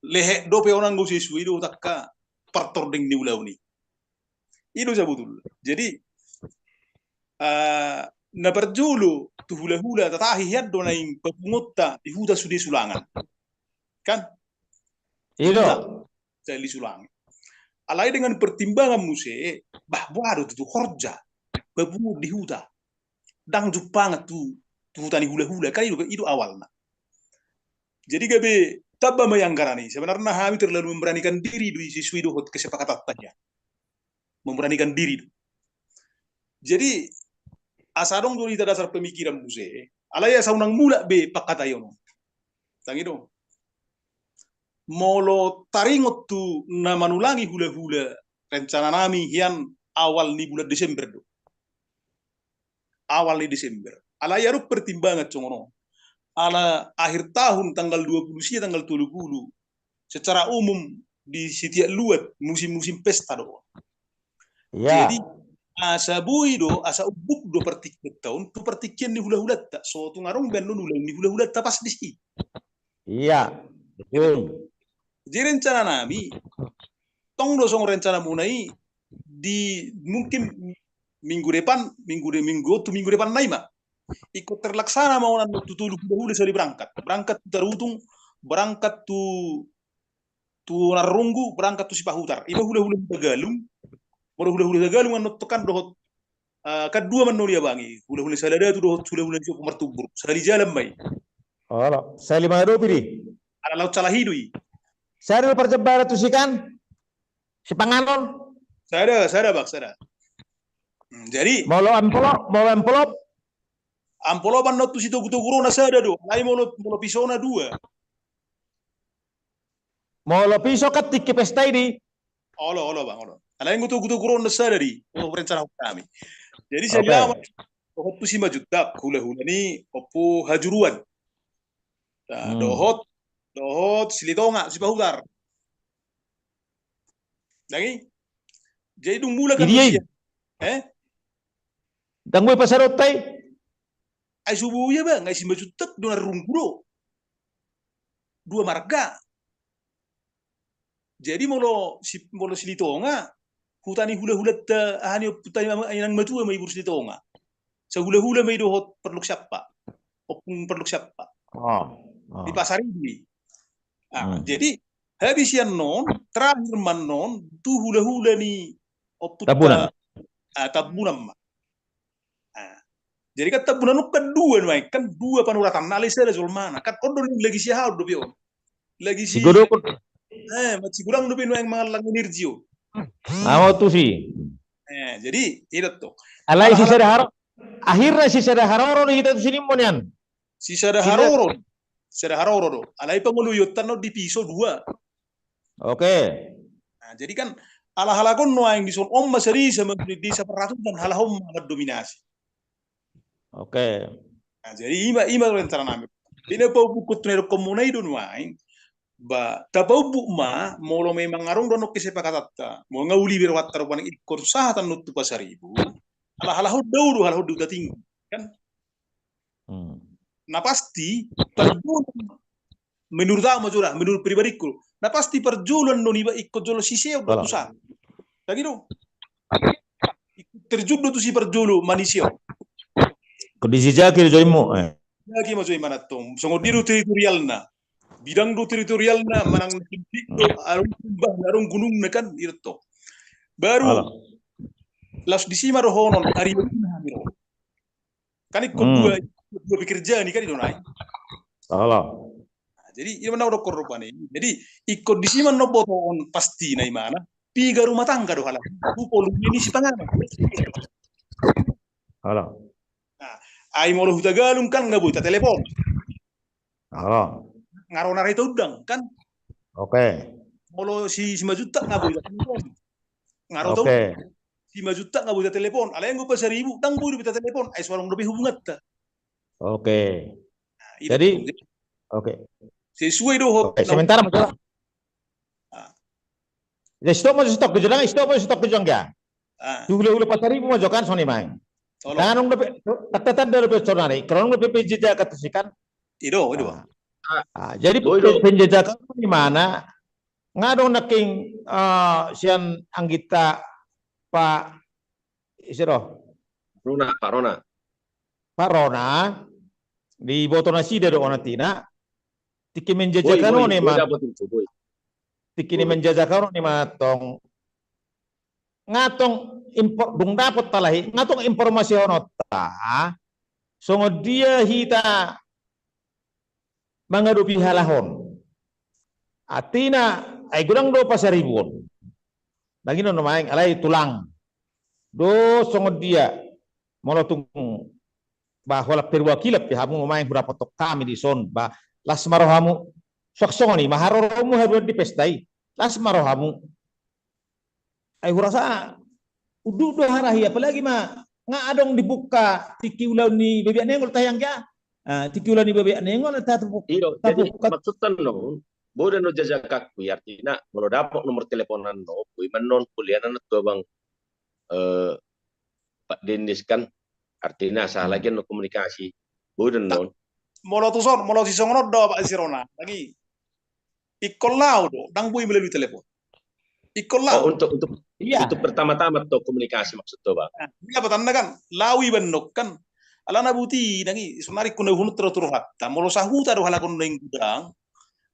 lehet dope on anggo sesuai dohot angka partording ni ulaon i. I do sabotulna. Jadi, ah, na parjolo tu hula-hula tatahi hian do naeng papunguonta di huta sude Sulangan. Kan? I do. Huta. Sali Sulangan. Alai dengan pertimbangan muse, bah, boha do tutu horja papunguon di huta. Ndang jumpangan tu, tu huta ni hula-hula, kan i do, i do awalna. Jadi gabe tamba ma i anggaran i. Sebenarna hami terlalu memberanikan diri do i sesuai dohot kesepakatanta hian. Memberanikan diri do. Jadi asa adong do hita dasar pemikiran muse, alai asa unang mulak be pangkataion on. Ndang i do. Molo taringot tu na manulangi hula-hula, rencana nami hian awal ni bulan Desember do. Awal ni Desember. Alai adong pertimbangan songon on. Ala akhir tahun tanggal dua pulu sia, tanggal tolu pulu. Secara umum di setiap luat musim-musim pesta do. Iya. Jadi asa boi do, asa umbuk do partingkianta on tu partingkian ni hula-hulanta. So tung adong be annon ulaon ni hula-hulanta pas disi. Iya, betul. Jadi rencana nami, tong do songon rencana muna i di mungkin minggu depan, minggu de-, minggu tu minggu depan nai ma. Ingkon terlaksana ma on annon tu tolu hula-hula sahali berangkat. Berangkat tu Tarutung, berangkat tu, tu Narrunggu, berangkat tu Sipahutar. Ima hula-hula Hutagalung, molo hula-hula Hutagalung annon tekan dohot, ah, kan dua ma annon i, Abang, i. Hula-hula Saladatu dohot hula-hula ni Siompu Martumbur. Sahali jalan ma i. Olo, sahali mangadopi do i. Ala laut Salahi do i. Sada do parjambaran tusi kan? Sipanganon? Sada, sada, Bang, sada. Hmm, jadi molo amplop, molo amplop? Amplop annon tu sitogu-togu rohana sada do. Alai molo, molo pisona dua. Molo piso kan tingki pesta i di. Olo, olo, Bang, olo. Alai nunga tugu-tugu ro na sada di. Olo, rencana hutami. Jadi, oke, sahali laho ma dohot tu Simanjuntak, hulahula ni Ompu Hajuruan. Nah, hmm, dohot, dohot Silitonga, Sipahutar. Dang i. Jadi dung mulak kan dia. Eh? Dang boi pasarotta i. Ai so boi, Bang, ai Simanjuntak do na runggu do. Dua marga. Jadi molo si, molo Silitonga, huta ni hulahulanta, aha ni, huta ni inang matua ma i boru Silitonga. Sahulahula ma i dohot Parlok Siampa. Ompung Parlok Siampa. Oh, oh. Di Pasaribu i. Ah, hmm, jadi habis i annon, terakhir ma annon tu hulahula ni Ompunta Tambunan. Ah, Tambunan ma. Ah. Jadi kan Tambunan on kan dua nuaeng, kan dua panuratanna, alai sada jolmana. Kan on do lagi si aha on dope on. Lagi si Godok. Eh, ma si Godang dope nuaeng mangallang energi on. Amo tusi. Eh, jadi, i do tong. Alai si sada haro, akhirna si sada haroro do hita tusi nimmo nian. Si sada haroro. Sada haroro do. Alai pangoluionta on di piso dua. Oke. Nah, jadi kan ala halak on nuaeng dison on ma sadisa ma di desa parhatusan halak on ma mandominasi. Oke. Nah, jadi ima, ima rencana nami. Ina paubukut tu na idok komuna i do nuaeng. Ba, tapaubuk ma, molo memang adong do annon kesepakatanta. Molo nga uli be rohanta rupani ingkon sahat annon tu Pasaribu. Ala halak on dao do, halak on di Huta Tinggi. Kan? Hmm. Na pasti, parjolo, menurut au ma jo da, menurut pribadingku. Na pasti parjolo annon iba ingkon jolo siseon do tu sahat. Dang i do. Ingkon terjun do tusi parjolo, maniseon. Ingkon dijajaki do jolma, eh. Jajaki ma jo i manang tong. Songon dia do teritorialna. Bidang do teritorialna, manang na sempit do, adong lembahna, adong gunungna kan, i do tong. Baru, laos disi ma dohonon, ari on na hami ro. Kan ingkon dua, dua pekerjaan i kan i do nai. Nah, jadi i ma na hudokkon rupani. Jadi ingkon disi ma annon botoon pastina imana. Piga rumah tangga do halak. Hupalu ni sipanganon. Nah, ai molo Hutagalung kan nga boi tatelepon. Nga ro na ra hita undang kan. Oke. Molo si, Simanjuntak nga boi tatelepon. Nga ro tong. Oke. Simanjuntak nga boi tatelepon. Alai anggo Pasaribu, dang boi dope tatelepon. Ai so adong dope hubunganta. Oke. Nah, jadi, oke. Sesuai dohot. Oke, sementara ma jo. Ah. Ya, stop ma jo, stop ma jo, stop ma jo, stop ma jo. Ah. Tu hulahula Pasaribu ma jo kan, songon i ma. Tolong. Kan adong dope, tanda-tanda dope sonari. Kalau adong dope penjajakan tusi kan. I do, i do. Ah. Ah, jadi penjajakan on imana, nga adong nangkin, eh, sian angginta Pak, ise do? Rona, Pak Rona. Pak Rona, diboto nasida do on atina. Tingki menjajakan on imana. Tingki ni menjajakan on imana tong. Nga tong info, dung dapot talahi, nga tong informasiononta. Songon dia hita mangadopi halak on. Atina, ai godang do Pasaribu on. Dang i do nuaeng, alai tulang. Do songon dia, molo tung ba holan perwakilan pe hamu nuaeng hudapothon hami dison, ba las ma rohamu. Suang songon i ma haroromu haduan di pesta i. Las ma rohamu. Ai hurasa unduk do harahi, apalagi ma nga adong dibuka tingki ulaon ni Babiat Nengol tahe anggia. Ah, tingki ulaon ni Babiat Nengol tabuka. Iyo, jadi maksudta annon, boi do annon jajakanku i, artina molo dapot nomor teleponanna, boi ma annon hulean annon tu abang, eh, Pak Dennis kan, artina sahalak i annon komunikasi. Boi do annon. Molo tuson, molo sisongon on do Pak Sirona lagi. Ingkon laho do, dang boi melalui telepon. Ingkon laho. Oh, untuk, untuk, iya, untuk pertama-tama to komunikasi maksud to, Bang. Nah, i lapatanna kan, laho iba annon kan. Alana buti, dang i, sonari ingkon na huhut ro tu rohanta. Molo sahuta do halak on naeng godang.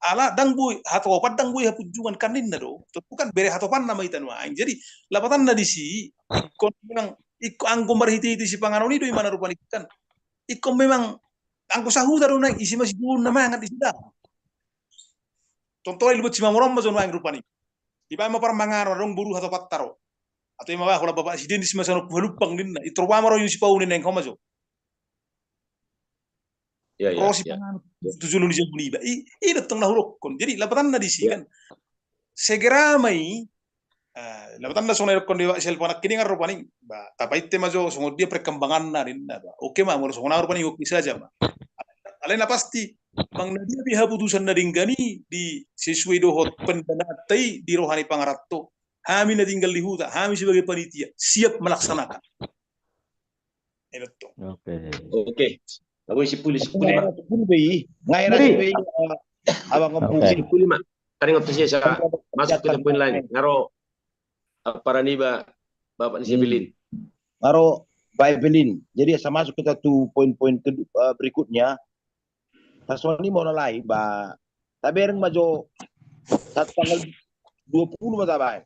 Ala dang boi, hatopan dang boi hapunjungan kan ninna do. Tontu kan bere hatopanna ma hita nuaeng. Jadi, lapatanna disi, ingkon memang, ingkon anggo marhite-hite sipanganon i do imana rupani kan. Ingkon memang, anggo sahuta do naeng, ise ma sidohonna mangan disi da. Tontu i luat Simamoron ma jo nuaeng rupani. Dibaen ma parmanganon, adong boru hatopanta ro. Atau ima bah, holan bapak si Dennis ma sian Ompu Halumpang ninna. Ito ba ma ro i si Paune naeng ho ma jo. Ya, ya, ro si ya. Pangan tu jolo ni jabu niba. I, i do tong na hudokkon. Jadi lapatanna di si kan. Segera ma i, eh, lapatanna songon na didokkon di Pak Selva nangkiningan rupani. Ba, tapainte ma jo songon dia perkembanganna ninna ba. Oke ma, molo songon na rupani oke saja ma. Alai na pasti, manang na dia pe haputusan na denggan i di sesuai dohot pendanaanta i di roha ni pangaranto. Hami na tinggal di huta, hami sebagai panitia siap melaksanakan. Oke. Oke. Abang Sipuli, Sipuli. Ngai ra Sipuli. Abang Sipuli ma. Taringot tu sia, masuk ke poin lain. Nga ro, apa, parani ba, Bapak ni Sipilin. Nga ro, Pak Epilin. Jadi asa masuk kita tu poin-poin kedua, eh, berikutnya. Pas songon i molo lae ba, tabereng ma jo sahat tanggal dua puluh ma tabaen.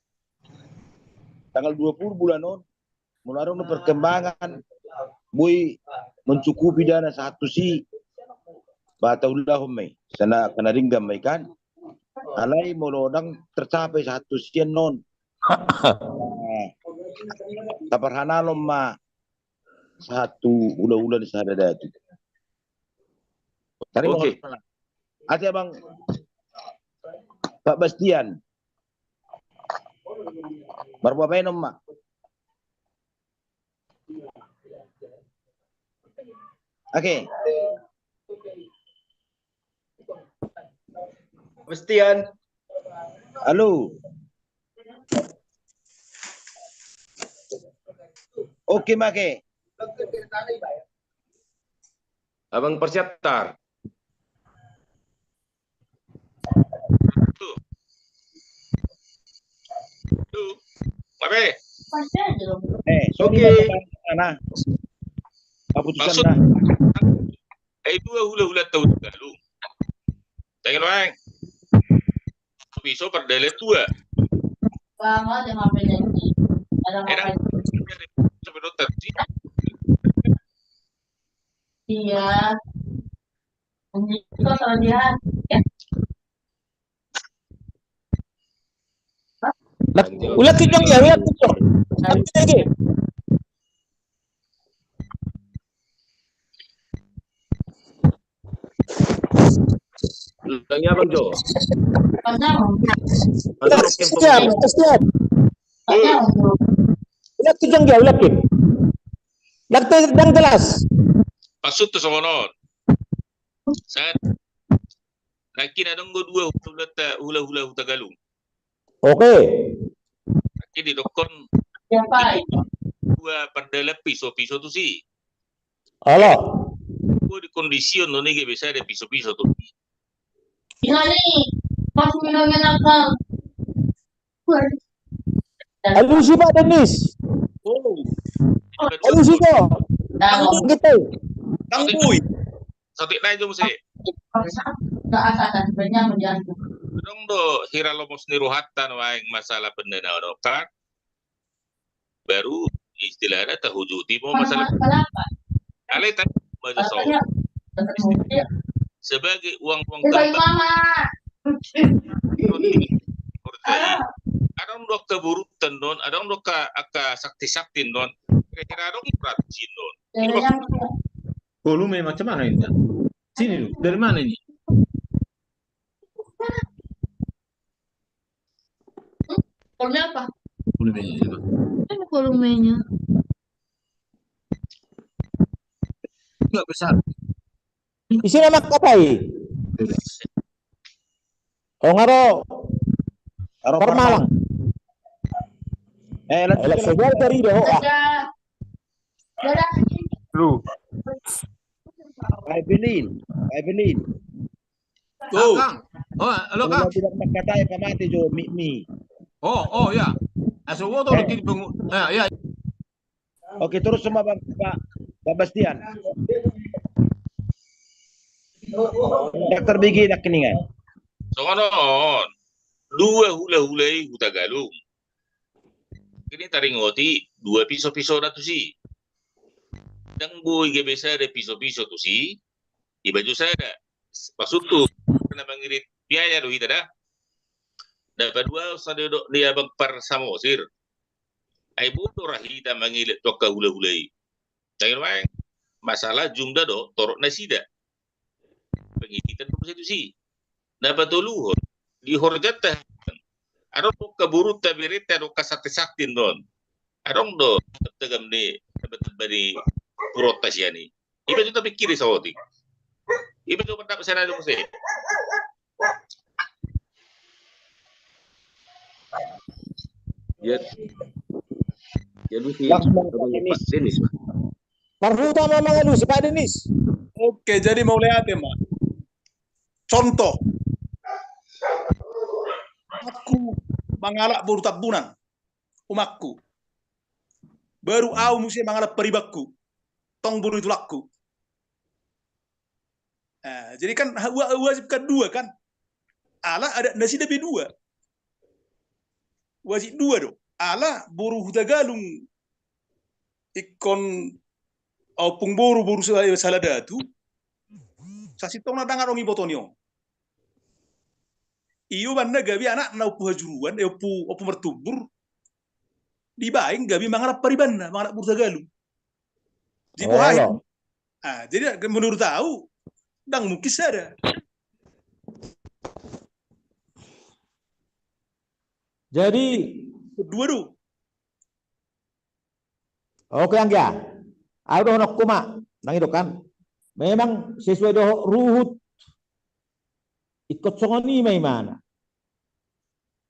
Tanggal dua puluh bulan on, molo adong do perkembangan, boi mencukupi dana sahat tusi, ba taulahon ma i, sana kana denggan ma i kan. Alai molo ndang tercapai sahat tusi annon, taparhahalon ma sahat tu hulahula ni sahadahadahon. Oke. Ate abang Pak Bastian. Marboa baenon ma. Oke. Bastian. Halo. Oke ma ke. Abang Persiaptar. Oke. Eh, oke. Mana? Keputusan maksud dah. Eh, dua hulahula tahu galu. Tengok, Bang. Piso pardalapi dua. Bang, ada ngapain ini? Ada ngapain? Sampai dokter sih. Iya. Ini kok kalau dia, ya. Ulat kijong ya, ulat kijong. Tapi lagi. Ulang ya, Bang Jo. Ulat kijong, ulat kijong. Ulat kijong ya, ulat kijong. Ulat kijong jelas. Maksud tu songon on. Set. Nangkin adong do dua hulahula, hulahula Hutagalung. Oke. Nangkin didokkon dua pardalapi piso-piso tusi. Olo. Dua di kondisi on non i gabe sada piso-piso tusi. Ini pas minumnya nakal. Alusi Pak Denis. Oh. Alusi ko. Tanggui. Tanggui. Satik nai jo muse. Adong do hira lomos ni rohanta nuaeng masalah pendanaon on kan. Baru istilahna tahujuti ma masalah. Alai tadi maja so. Sebagai uang-uang tempat. Adong do angka boruta on, adong do angka, angka sakti-sakti on. Kira-kira adong berarti on. Ini maksudnya. Volume macam mana ini? Sini dulu. Dari mana ini? Volume apa? Volumenya itu. Ini volumenya. Enggak besar. Isi nama katai. Bebas. Oh, nga ro. Nga ro Parmalang. Parmalang. Eh, lanjut. Elek segar dari doho, ah. Lu. Pak Evelyn, Pak Evelyn. Oh. Kang. Oh, halo, Kang. Kalau tidak makatai, pamate jo mik mi. Oh, oh, ya. Aso wo to, eh. Kini pengu-, eh, ya. Oke, terus sama Bang, Pak, Pak Bastian. Dokter B G nangkiningan. Songon on, dua hulahula i Hutagalung. Ini taringoti dua piso-piso na tusi. Ndang boi gabe sada piso-piso tusi, iba jo sada. Maksudhu, na mangirit biaya do hita da. Na paduahon sada didok ni Abang Par Samosir. Ai bodo ra hita mangilet tu angka hulahula i. Ndang i nuaeng. Masalah jumlah do torop nasida. Ini tentu konstitusi. Na patoluhon, di horjanta, adong do angka borunta, berenta, adong angka sakti-sakti on. Adong do tagam ni tamba-tamba ni purota sian i. Iba tu tapikiri saotik. Iba tu pendapat saya ada mesti. Ya. Ya lu si Langsung Pak Denis. Denis. Marhuta ma mangalusi Pak Denis. Oke, jadi mauliate ma. Contoh. Aku mangalap boru Tambunan. Umakku. Baru au muse mangalap paribanku. Tong boru ni tulangku. Nah, jadi kan ha-, wa-, wajib kan dua kan. Ala adat nasida pe dua. Wajib dua do. Ala boru Hutagalung ingkon ompung boru, boru sa-, sahala datu. Sasintongna ndang adong iboto ni on. Io banna gabe anakna Ompu Hajuruan, eh, Ompu, Ompu Martumbur. Dibaen gabe mangalap paribanna, mangalap boru Hutagalung. Dibohai. Ah, jadi menurut au, ndang mungkin sada. Jadi dua do. Oke, anggia. Au dohononku ma, nang i do kan. Memang sesuai dohot ruhut. Ingkon songon i ma imana.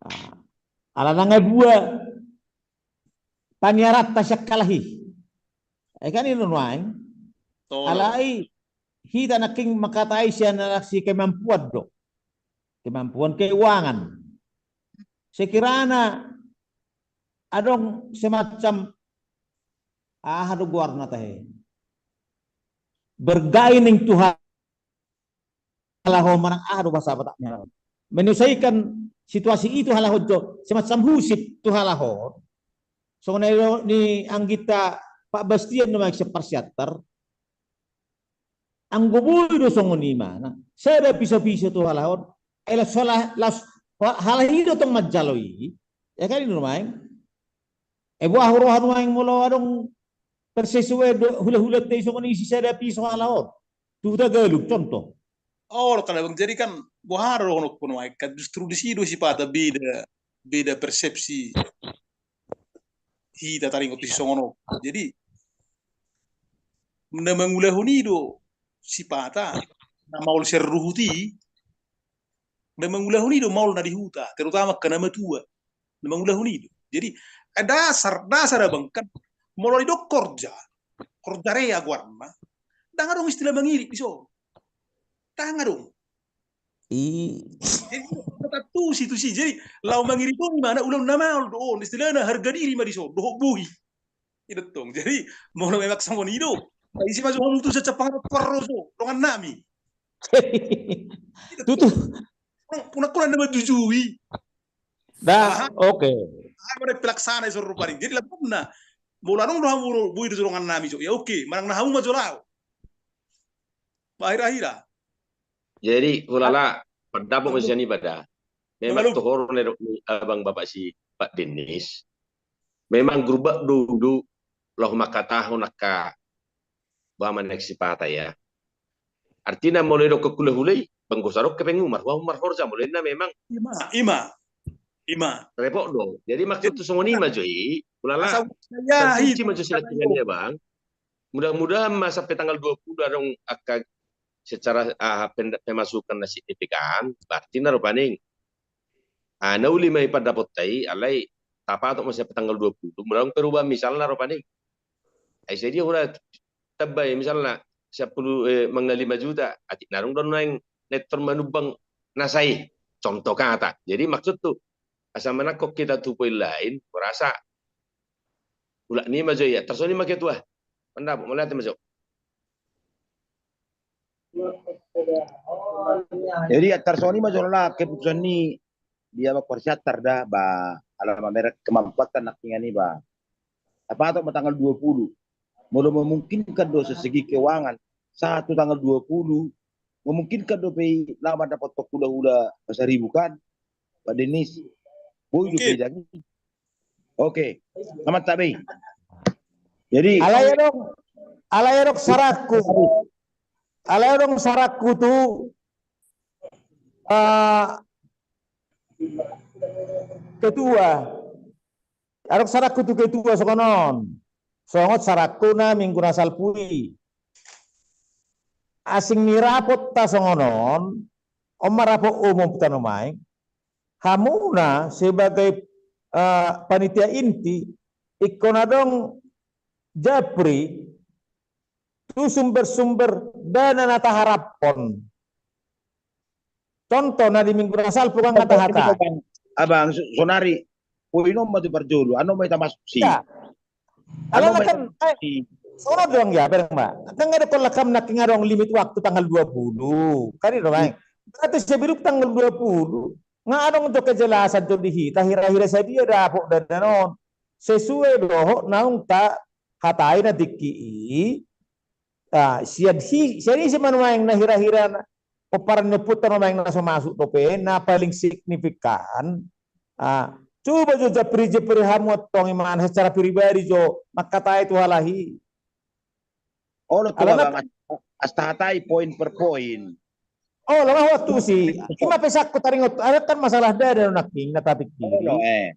Ah, ala nang adua paniaranta sian halahi. Eh, kan i do nuaeng. Alai hita nangkin mangkatai sian halak si kemampuan do. Kemampuan keuangan. Sekirana adong semacam aha do goarna tahe. Bergaining Tuhan halak on manang aha do bahasa Batakna. Menyelesaikan situasi i tu halak on jo, semacam husip tu halak on. Songon na nidok ni angginta Pak Bastian do maksud parsiantar. Anggo boi do songon i ma, na sada piso-piso tu halak on. Ai las, las, halak i do tong manjalo i. Ya kan i do nuaeng. Eh, boha huroha nuaeng molo adong persesuaian do hula-hulanta i songon i sisada piso halak on. Tu Hutagalung contoh. Oh, kalau Bang, jadi kan boha do dohononku nuaeng kan justru di si do sipata beda, beda persepsi hita taringot tu si songon on. Jadi na mangulahon i do sipata na maol sian ruhut i, na mangulahon i do maol na di huta, terutama angka na matua. Na mangulahon i do. Jadi, eh, dasar, dasar Abang kan, molo didok horja, horja rea goarna, ndang adong istilah mangirit dison. Ndang adong. I. Jadi, tetap tu si, tu si. Jadi, laho mangirit on i ma na ulaon na maol do on, istilahna harga diri ma dison, dohot bohi. I do tong. Jadi, molo memang songon i do, isi ma jo hamu tu sacapangan parroso, dongan nami. Tutu. Unang, unang na manjujui. Da, oke. Aha mana pelaksana i so rupani. Jadi, labuanna, molo adong do hamu boi do dongan nami jo. Ya oke, manang na hamu ma jo laho. Akhir-akhir. Jadi, hulala, pandapot ma sian i pada. Memang tohor na didok ni abang bapak si Pak Denis. Memang grubak do ulu laho mangkatahon angka boha ma na sipata ya. Artina molo didok hula-hula i, banggo sadok hepengmu, marhua marhorja, molo inna memang. Ima, ima. Ima. Repot do. Jadi maksud tu songon i ma jo i, hulala. Asal ya, sansuci ma jo silaturahmi, Bang. Mudah-mudahan ma sampe tanggal dua puluh adong angka secara, ah, pen-, pemasukan na signifikan, berarti na rupani. Ah, na uli ma i pandapotta i, alai tapatok ma sampe tanggal dua puluh, molo adong perubahan misalna rupani. Ai sadia hura tamba i misalna sampulu, eh, manang na lima juta, atik na adong do nuaeng na tor manumbang na sai, contoh kata. Jadi maksud tu, asa manangkok hita tu poin lain, hurasa ulak ni ma jo i, tarsongon i ma ketua. Pandapot, mauliate ma jo. Jadi, tarsongon i ma jo lah keputusan ni dia ba parsiantar da, ba, ala mamereng kemampuan nangkiningan i ba. Tapatok ma tanggal dua puluh. Molo memungkinkan do segi keuangan, sahat tu tanggal dua puluh, memungkinkan dope i laho mandapothon hula-hula Pasaribu kan, Pak Denis. Boi dope i dang. Oke, selamat tabe. Jadi, alai adong, alai adong saranku. Alai adong saranku tu Ah, ketua. Adong saranku tu ketua songon on. Songon saranku na minggu na salpu i. Asing ni rapotta songon on, on ma rapot umum tano maeng. Hamuna sebagai, eh, panitia inti, ingkon adong japri tu sumber-sumber dana na taharaphon. Contoh na di minggu na salpu kan nga tahatai. Abang, so-, sonari, poin on ma tu parjolo, annon ma hita masuk si. Ya. Annon ma hita kan, masuk si. Songon on do anggia, bereng ma. Kan nga adong, lakam nangkin adong limit waktu tanggal dua puluh. Kan i do, Bang. Hmm. Berarti sebelum tanggal dua puluh, nga adong jo kejelasan jo di hita, hira-hira sadia dapot dana on. Sesuai dohot naung tahatai na tingki i, ah, sian hi-, sian ise ma nuaeng na hira-hira na pomparan ni ompunta nuaeng na so masuk dope, na paling signifikan. Ah, coba jo japri-japri hamu antong imana secara pribadi jo mangkatai tu halak i. Olo tu alana abang, kan as-, as tahatai poin per poin. Olo, nga ho antusi. Ima pe sangkut taringot, adong kan masalah dana do nangkin na tapikkiri. Olo, eh.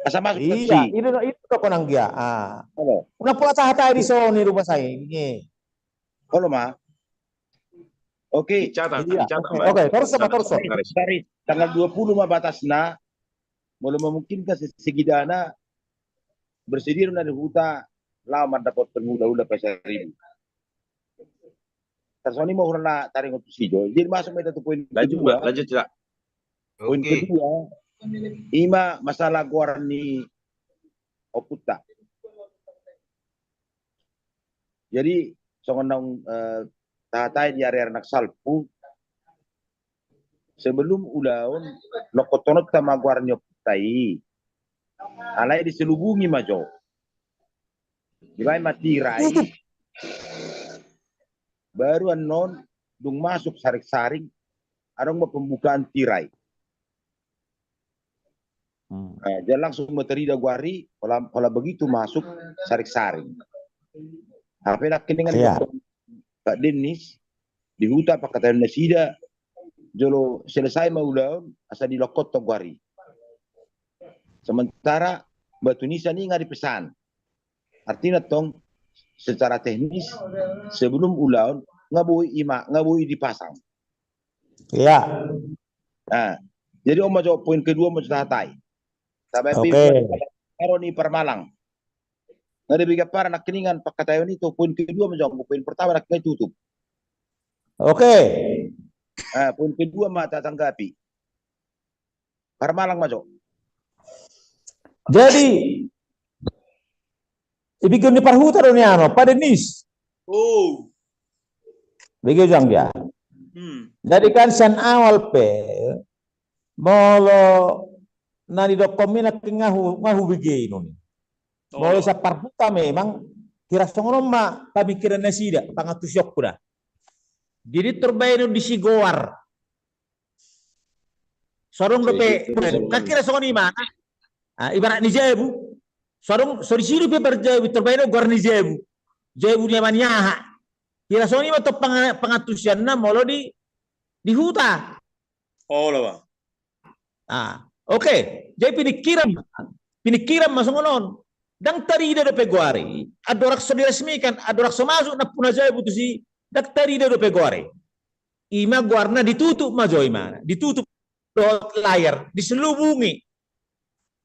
Asa masuk. Iya, si. Itu, itu do kon anggia. Ah. Olo. Unang pola tahatai di son i rupa sai. Iya. Olo ma. Oke. Dicatat, iya, dicatat, oke, Bang. Oke, torus ma, torus. Dari, dari tanggal dua puluh ma batasna, molo memungkinkan se-, segi dana, bersedia do na di huta laho mandapothon hula-hula Pasaribu. Tarsongon i ma hurang na taringot tu si jo. Jadi masuk ma hita tu poin kedua. Lanjut, Bang, lanjut, Cak. Poin kedua, ima masalah goar ni ompunta. Jadi, songon naung, eh, tahatai di ari-ari na salpu, sebelum ulaon, lokothononta ma goar ni ompunta i. Alai diselubungi ma jo. Dibaen ma tirai. Baru annon, dung masuk saring-saring, adong ma pembukaan tirai. Hmm. Eh, dia langsung ma tarida goar i, holan, holan begitu masuk saring-saring. Hape nangkiningan, iya, Pak Dennis, di huta pangkataion nasida, jolo selesai ma ulaon, asa dilokothon goar i. Sementara batu nisan i nga dipesan. Artina tong, secara teknis, sebelum ulaon, nga boi ima, nga boi dipasang. Iya. Nah, jadi on ma jo poin kedua ma jo tahatai. Tabaen pe, oke, aro ni parmalang. Nga di bege parmalang nangkiningan pangkataion i tu poin kedua ma jo, poin pertama nangkiningan tutup. Oke. Nah, poin kedua ma tatanggapi. Parmalang ma jo. Jadi, ibege ni parhuta do nian on, Pak Dennis. Oh. Bege jo anggia. Hmm. Jadi kan sian awal pe, molo na nidokkonmi nangkin nga hu-, nga hubege i nuni. Oh. Molo sian parhuta memang, hira songon on ma pamikiran nasida, pangantusionku da. Jadi tor baenon disi goar. So adong dope, kan hira songon i ma. Ah, ibarat ni jabu. So adong, so disi dope parjabu, tor baenon goar ni jabu. Jabu ni ama ni aha. Hira songon i ma tong panga-, pangantusionna molo di, di huta. Olo, Bang. Ah, oke. Jadi pinikkiran, pinikkiran ma songon on. Ndang tarida dope goar i, andorang so diresmikan, andorang so masuk nampuna jabu tusi, ndang tarida dope goar i. Ima goarna ditutup ma jo imana, ditutup dohot layar, diselubungi.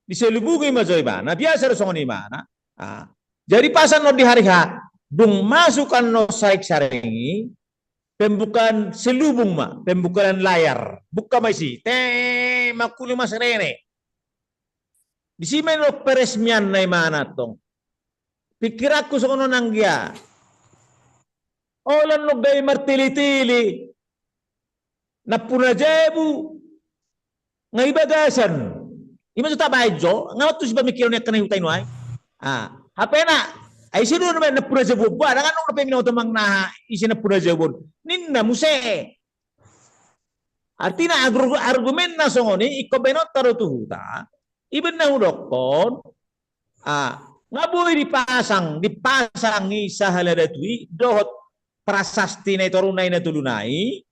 Diselubungi ma jo imana, biasa do songon imana. Ah. Jadi pas annon di hari H, dung masuk annon saring-saring i, pembukaan selubung ma, pembukaan layar. Buka ma disi, te, mangkuli ma sirene. Disi ma i peresmianna imana tong. Pikiranku songon on anggia. Holan nunga i martele-tele. Nampuna jabu. Nga i bagasan. Ima jo tabaen jo, nga tu si pamikiran ni angka na huta i nuaeng. Ah, hape na, ai ise do na nampuna jabu on, ba, ndang adong dope binoto manang na ise nampuna jabu on. Ninna muse. Artina argu-, argumenna songon i, ingkon baenonta do tu huta. Ibaen na hudokkon, ah, nga boi dipasang, dipasang i sahala datu i, dohot prasasti na i toru na i na tolu na i.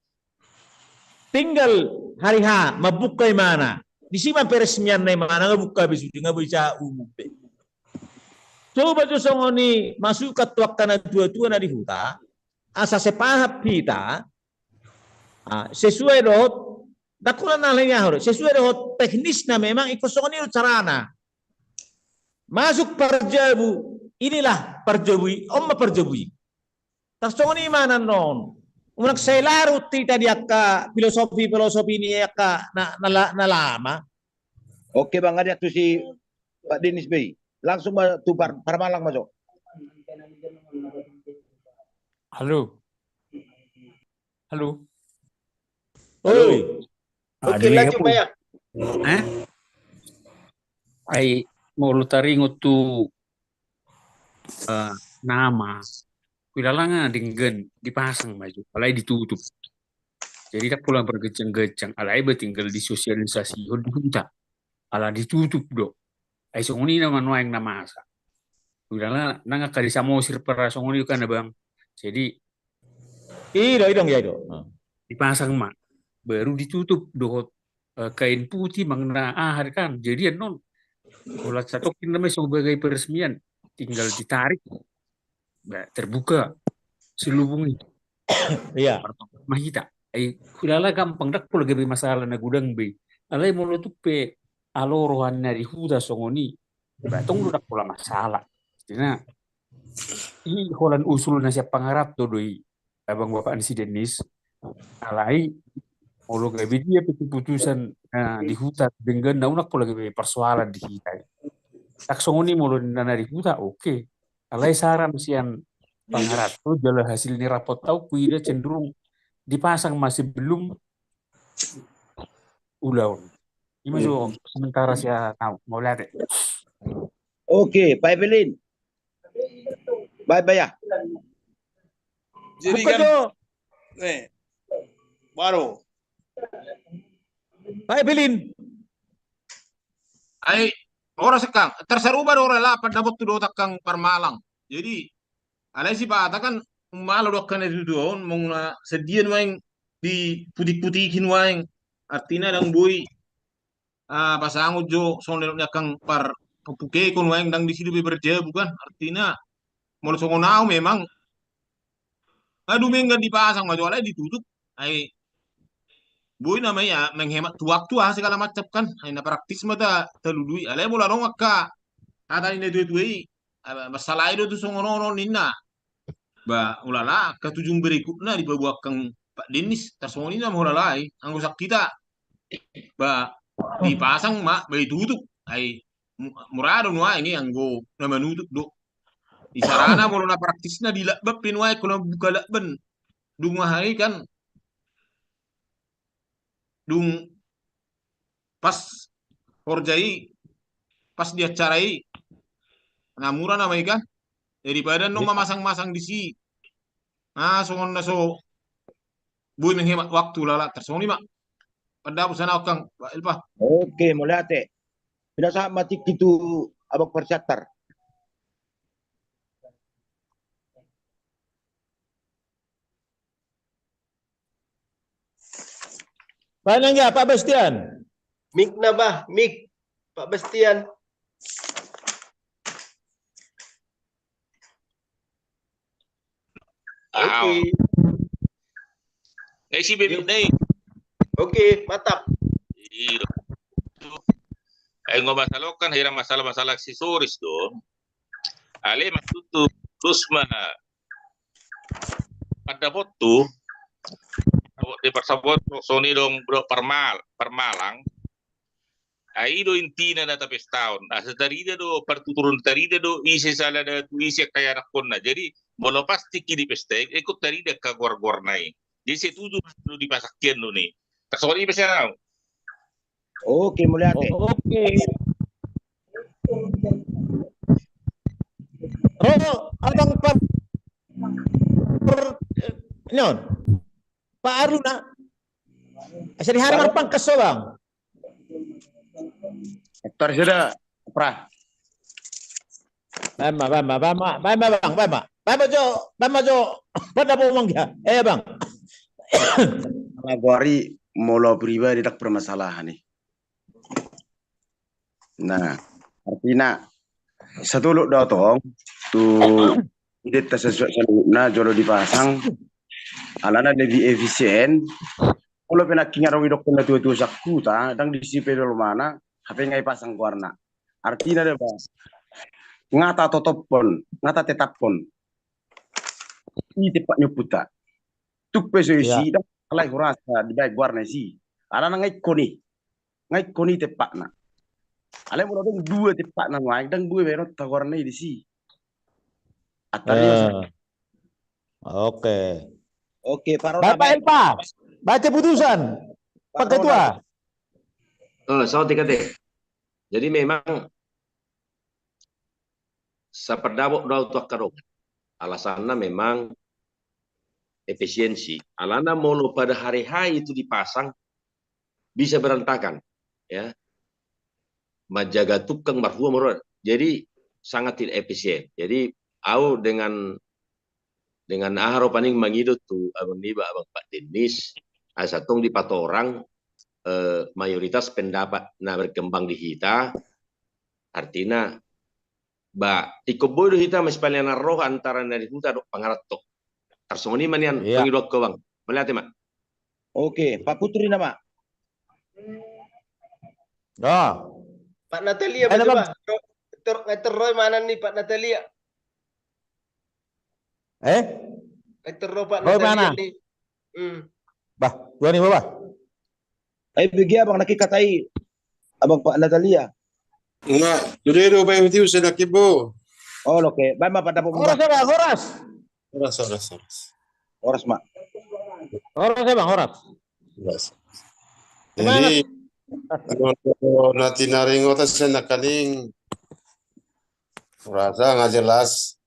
Tinggal hari H mambuka imana. Disi ma peresmianna imana, nga buka be sude, nga boi sa umum be. Coba jo songon i masukan tu angka na tua-tua na di huta, asa sepaham hita, ah, sesuai dohot, dakku na nalai ahor, sesuai dohot teknisna memang ingkon songon i do carana. Masuk parjabu, inilah parjabu i, on ma parjabu i. Tarsongon i ma na non. Unang sai larut hita di angka filosofi-filosofi ni angka na, na, na lama. Oke, Bang, ada tu si Pak Denis Bey. Langsung ma tu par, Parmalang masuk. Halo. Halo. Oi. Oke, lanjut, Pak, ya. Eh? Ai, molo taringot tu, eh, nama, huilala nga denggan dipasang ma jo, alai ditutup. Jadi ndang pola bergejang-gejang, alai ba tinggal disosialisasihon di huta. Ala ditutup do. Ai songon i nama nuaeng na masa. Huilala nang angka di Samosir pala songon i kan, Bang. Jadi I do, i do, ya, i do. Dipasang ma, baru ditutup dohot, eh, kain putih, manang na aha kan. Jadi annon, holan satongkin nama sebagai peresmian, tinggal ditarik, ba, terbuka selubung i. Iya. Martonggo ma hita. Ai huilala gampang, ndang pola gabe masalah na godang be. Alai molo tung pe alo rohana di huta songon i, ba tong do ndang pola masalah. Artina i holan usul na sian pangaranto do i, abang bapak ni si Denis. Alai molo gabe dia pe keputusan, eh, di huta denggan, na unang pola gabe persoalan di hita. Ndang songon i molo na di huta, oke. Alai saran sian pangaranto jala hasil ni rapot au, huida cenderung dipasang ma sebelum ulaon. Ima jo sementara sian au, mauliate. Oke, Pak Evelyn. Baik, Pak, ya. Jadi buka kan jo. Nih, baru. Pak Evelyn. Ai, ora sekang, tarsaruba do ora lapan dapot tu dohot angka Parmalang. Jadi alai sipata kan malo do angka na tutu on, molo na sedia nuaeng diputik-putiki nuaeng. Artina ndang boi, ah, pasangon jo songon ni angka par pukeko nuaeng, ndang disi dope berjabu kan. Artina molo songon au memang, ah, dumenggan dipasang ma jo, alai ditutup. Ai boi nama ia menghemat tu waktu, aha, segala macam kan. Ai na praktis ma ta, talului. Alai molo adong angka hata ni na tua-tua i, ah, masalah i do tu songon on ninna. Ba, ulala, angka tu ujung berikutna dipaboa angka Pak Denis, tarsongon i nama ulala i, anggo sian hita. Ba, dipasang ma, ba ditutup. Ai mu-, mura do nuaeng i anggo na manutup do. Isarana molo na praktisna di lakban pe nuaeng, anggo na buka lakban. Dung aha i kan, dung pas horja i, pas di acara i, na mura nama i kan. Daripada annon mamasang-masang disi, ah, songon na so boi menghemat waktu, ulala, tarsongon i ma. Pandapot sian au, Kang Elpa. Oke, mauliate. Pinasahat ma tingki tu abang parsiantar. Baen nanggia, Pak Bastian. Mik na, bah, mik, Pak Bastian. Au. Oke. Ngai si bebek nai. Oke, mantap. Iya. Ai nga masalah kan, hira masalah-masalah aksesoris do. Ale maksudku, terus ma pandapotku, di parsabot songon i do, Bro, Parmal-, Parmalang. Ai i do intina na tapestaon. Asa tarida do, partuturon tarida do, ise sala datu, ise angka ianakkonna. Jadi molo pas tingki di pesta i, ingkon tarida angka goar-goarna i. Jadi setuju do dipasang hian do ni. Tarsongon i ma sian au. Oke, mauliate. Oke. Ro, abang Pak, Pak, eh, non. Pak Aruna. Asa di hari marpangkas so, Bang. Tar sudah, Pra. Baen ma, baen ma, baen ma, baen ma, Bang, baen ma. Baen ma jo, baen ma jo. Pada bo, Bang, ya. Eh, Bang. Lagu ari molo pribadi ndang permasalahan i. Nah, artina satolop do tong tu identa sesuai saluhutna jolo dipasang, alana lebih efisien. Molo pe nangkin adong idokkon na tua-tua sangkuta, ndang disi pe dolmana, hape nga ipasang goarna. Artina da ba, nga tatotophon, nga tatetaphon i tempat ni ompunta. Tung pe so isi, ndang alai hurasa dibaen goarna isi. Alana nga ingkon i, nga ingkon i tempatna. Alai molo adong dua tempatna nuaeng, ndang boi baenonta goarna i disi. Antar i. Oke. Oke, Pak Rona. Bapak Elpa, baca putusan. Pak Ketua. Oh, saut tingkat. Jadi memang sapardapot do au tu angka dongan. Alasanna memang efisiensi. Alana molo pada hari H itu dipasang, bisa berantakan, ya. Manjaga tukang marhua marua. Jadi sangat tidak efisien. Jadi au dengan dengan aha ro paning mangido tu abang niba, abang Pak Dennis, asa tong dipatorang, eh, mayoritas pendapat na berkembang di hita, artina ba ingkon boi do hita masipanean roha antara na di huta dohot pangaranto. Tarsongon i ma nian. Iya. Pangidoanku, Bang. Mauliate ma. Oke, Pak Putri nama. Ah. Pak Natalia. Ayo, Bang. Tor, tor, tor, mana nih Pak Natalia? Eh? Tor, Pak Natalia mana? Nih. Hmm. Bah, dua nih, Bah. Eh, bagi abang lagi katai abang Pak Natalia. Enggak, sudah do bae utiu sedaki bo. Oh, oke. Bae ma pada. Horas, Bang, horas. Horas, horas, horas. Horas ma. Horas, Bang, horas. Horas. Jadi, molo na tinaringot sian nangkaning, hurasa nga jelas.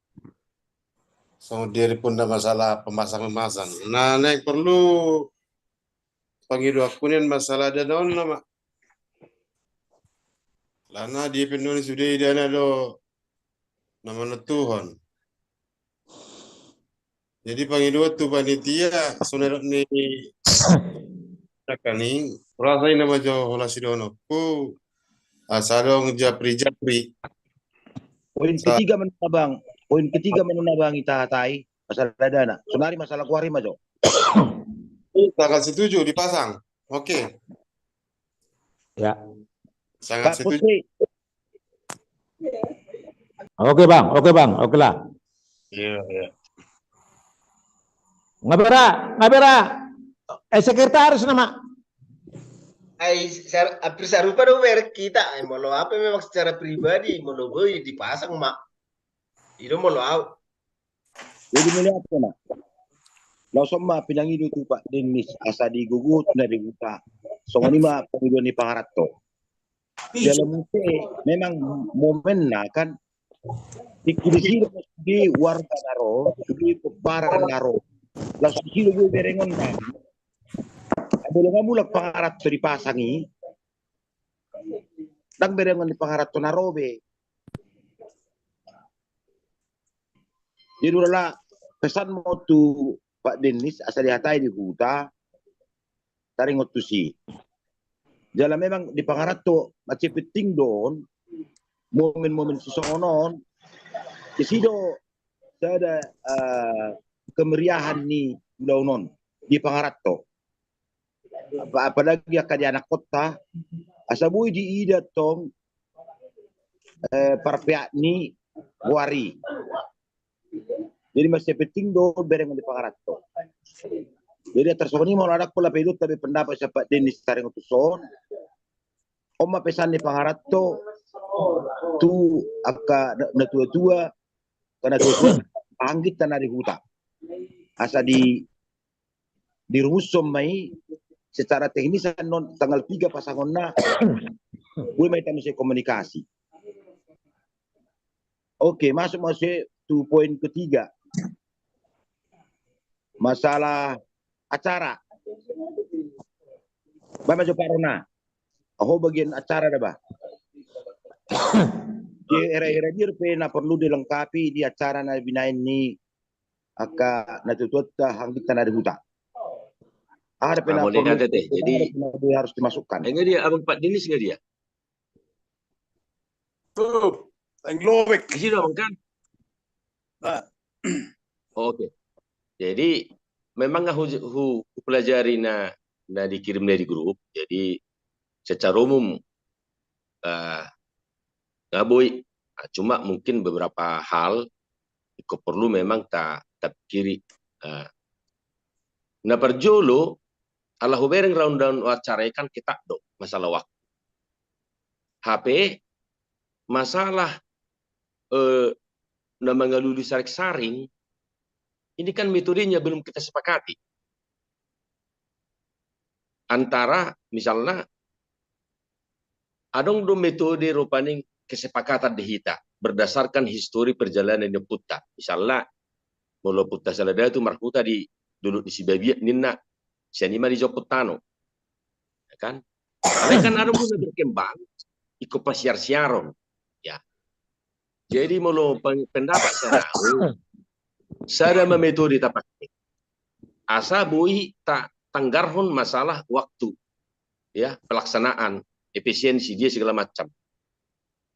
Songon dia pun na masalah pemasang-pemasang. Nah, naeng porlu pangidoanku nian masalah dana on nama. Alana dia pe nuaeng sude dana do na manontuhon. Jadi pangidoan tu panitia, songon ni nangkaning, hurasa i nama jo holan sidohononku, asa adong japri-japri. Poin ketiga ma nunga, Bang. Poin ketiga ma nunga, Bang, ita hatai. Masalah dana. Sonari masalah kuari ma jo. Tanggal setuju dipasang. Oke. Ya. Sangat setuju. Pak Putri. Oke, Bang. Oke, Bang. Oke lah. Iya, iya. Nga bera, nga bera. Eh, sekretaris nama. Ai, hampir sarupa do merek kita. Ai, molo au pe memang secara pribadi, molo boi dipasang ma. I do molo au. Jadi melihat na. Laos on ma pinangido tu Pak Dennis asa digogo tu na di huta. Songon i ma pangidoan ni pangaranto. Jala muse memang momenna kan. Tingki disi do sude warga na ro, sude pomparan na ro. Laos disi do boi berengonna. Molo nga mulak pangaranto dipasang i, ndang berengon ni pangaranto na ro be. Jadi ulalah pesan ma on tu Pak Dennis asa dihatai di huta, taringot tusi. Jala memang di pangaranto mansai penting do on momen-momen sisongon on, disi do sada, eh, kemeriahan ni ulaon on di pangaranto. Apa, apalagi angka di anakhonta, asa boi diida tong, eh, parpeak ni goar i. Jadi mansai penting do berengon di pangaranto. Jadi tarsongon i ma on adakku lape idok tabe pendapat sian Pak Dennis taringot tuson. On ma pesan ni pangaranto tu angka na, na tua-tua, angka na tua-tua, anggitta na di huta. Asa di, dirumushon ma i secara teknis annon tanggal tiga pasangonna. Boi ma hita muse komunikasi. Oke, masuk, masuk tu poin ketiga. Masalah acara. Baen ma jo Pak Rona. Aho bagian acara da ba. Di hira-hira dia pe na porlu dilengkapi di acara na binaen ni angka na tutuatta anggitta na di huta. Ada pe na perlu, ada pe na harus dimasukkan. Enggak dia, Abang Pak Denis enggak dia? Tuh, yang lobek. Di sini, Abang, kan? Nah. Oke. Jadi memang hu, hu, hupelajari na, na dikirim dari grup. Jadi secara umum, eh, nga boi. Nah, cuma mungkin beberapa hal ingkon porlu memang ta, tapikiri. Nah, na parjolo, ala hubereng rundown acara i kan ketat do masalah waktu. Hape masalah, eh, na mangalului saring-saring, ini kan metodenya belum kita sepakati. Antara, misalna, adong do metode rupani kesepakatan di hita berdasarkan histori perjalanan ni ompunta. Misalna, molo ompunta Saladatu marhuta di dolok ni Sibabiat ninna, sian i ma dijou ompunta on. Ya kan? Alai kan adong do na berkembang, ingkon pasiar-siaron. Ya. Jadi molo pen, pendapat sahali, sada ma metode tapake. Asa boi ta, tanggarhon masalah waktu, ya, pelaksanaan, efisiensi dia segala macam.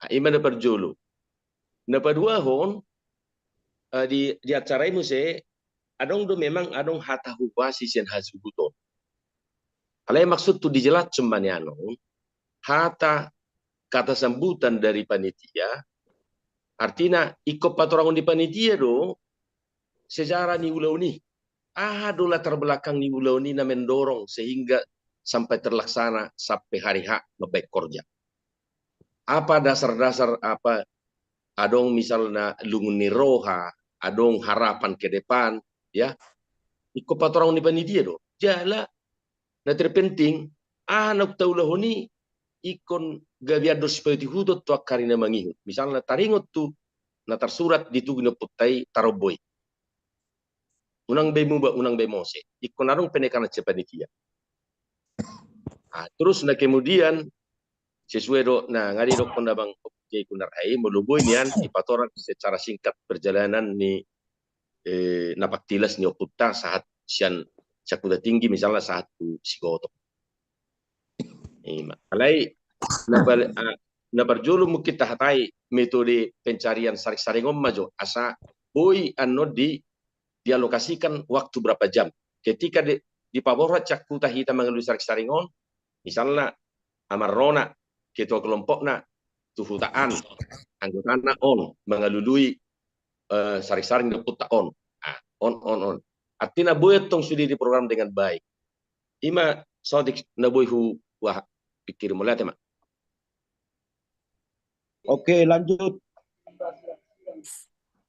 Nah, i ma na parjolo. Na paduahon, eh, di, di acara i muse, adong do memang adong hata huhuasi sian hasuhuton. Alai maksudhu dijelaskan ma nian on, hata, kata sambutan dari panitia, artina ingkon patorangon ni panitia do sejarah ni ulaon i. Aha do latar belakang ni ulaon i na mendorong sehingga sampai terlaksana sampai hari H mambaen horja. Apa dasar-dasar, apa adong misalna lungun ni roha, adong harapan ke depan, ya. Ingkon patorangon ni panitia do. Jala na terpenting, aha na taulahon i ingkon gabe andor sipaihut-ihuton tu angka ari na mangihut. Misalna taringot tu na tarsurat di tugu ni ompunta i tarombo i. Unang be muba, unang be mose. Ingkon adong penekanan sian panitia. Nah, terus na kemudian sesuai do na nga didokkon Abang Oke Kunar ai, molo boi nian dipatorang secara singkat perjalanan ni, eh, Napak Tilas ni ompunta sahat sian Sakuta Tinggi misalna sahat tu Sigotop. Ima. Alai na pal, ah, na parjolo mungkin tahatai metode pencarian saring-saring on ma jo asa boi annon di, dialokasikan waktu berapa jam. Ketika di, dipaborhat sian huta hita mangalului saring-saring on, misalna Amar Rona, ketua kelompokna, tu huta an, anggotana on mangalului, eh, saring-saring di ompunta on. Ah, on, on, on. Artina boi tong sudah diprogram dengan baik. Ima saotik na boi hu, wah, pikir mauliate ma. Oke, lanjut.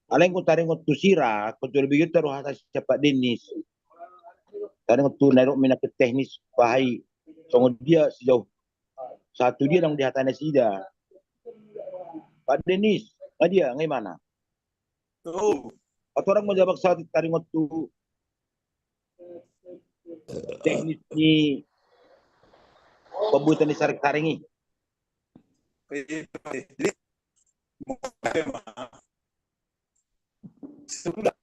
Alai ingkon taringot tu sira, kecuali begitu taruh hata sian Pak Denis. Taringot tu na dok mina ke teknis bahai songon dia sejauh satu dia nang di hata nasida. Pak Denis, nga dia, nga imana? Oh. Atau orang menjawab satu taringot tu teknis ni pembuatan di saring-saring i. Jadi, sudah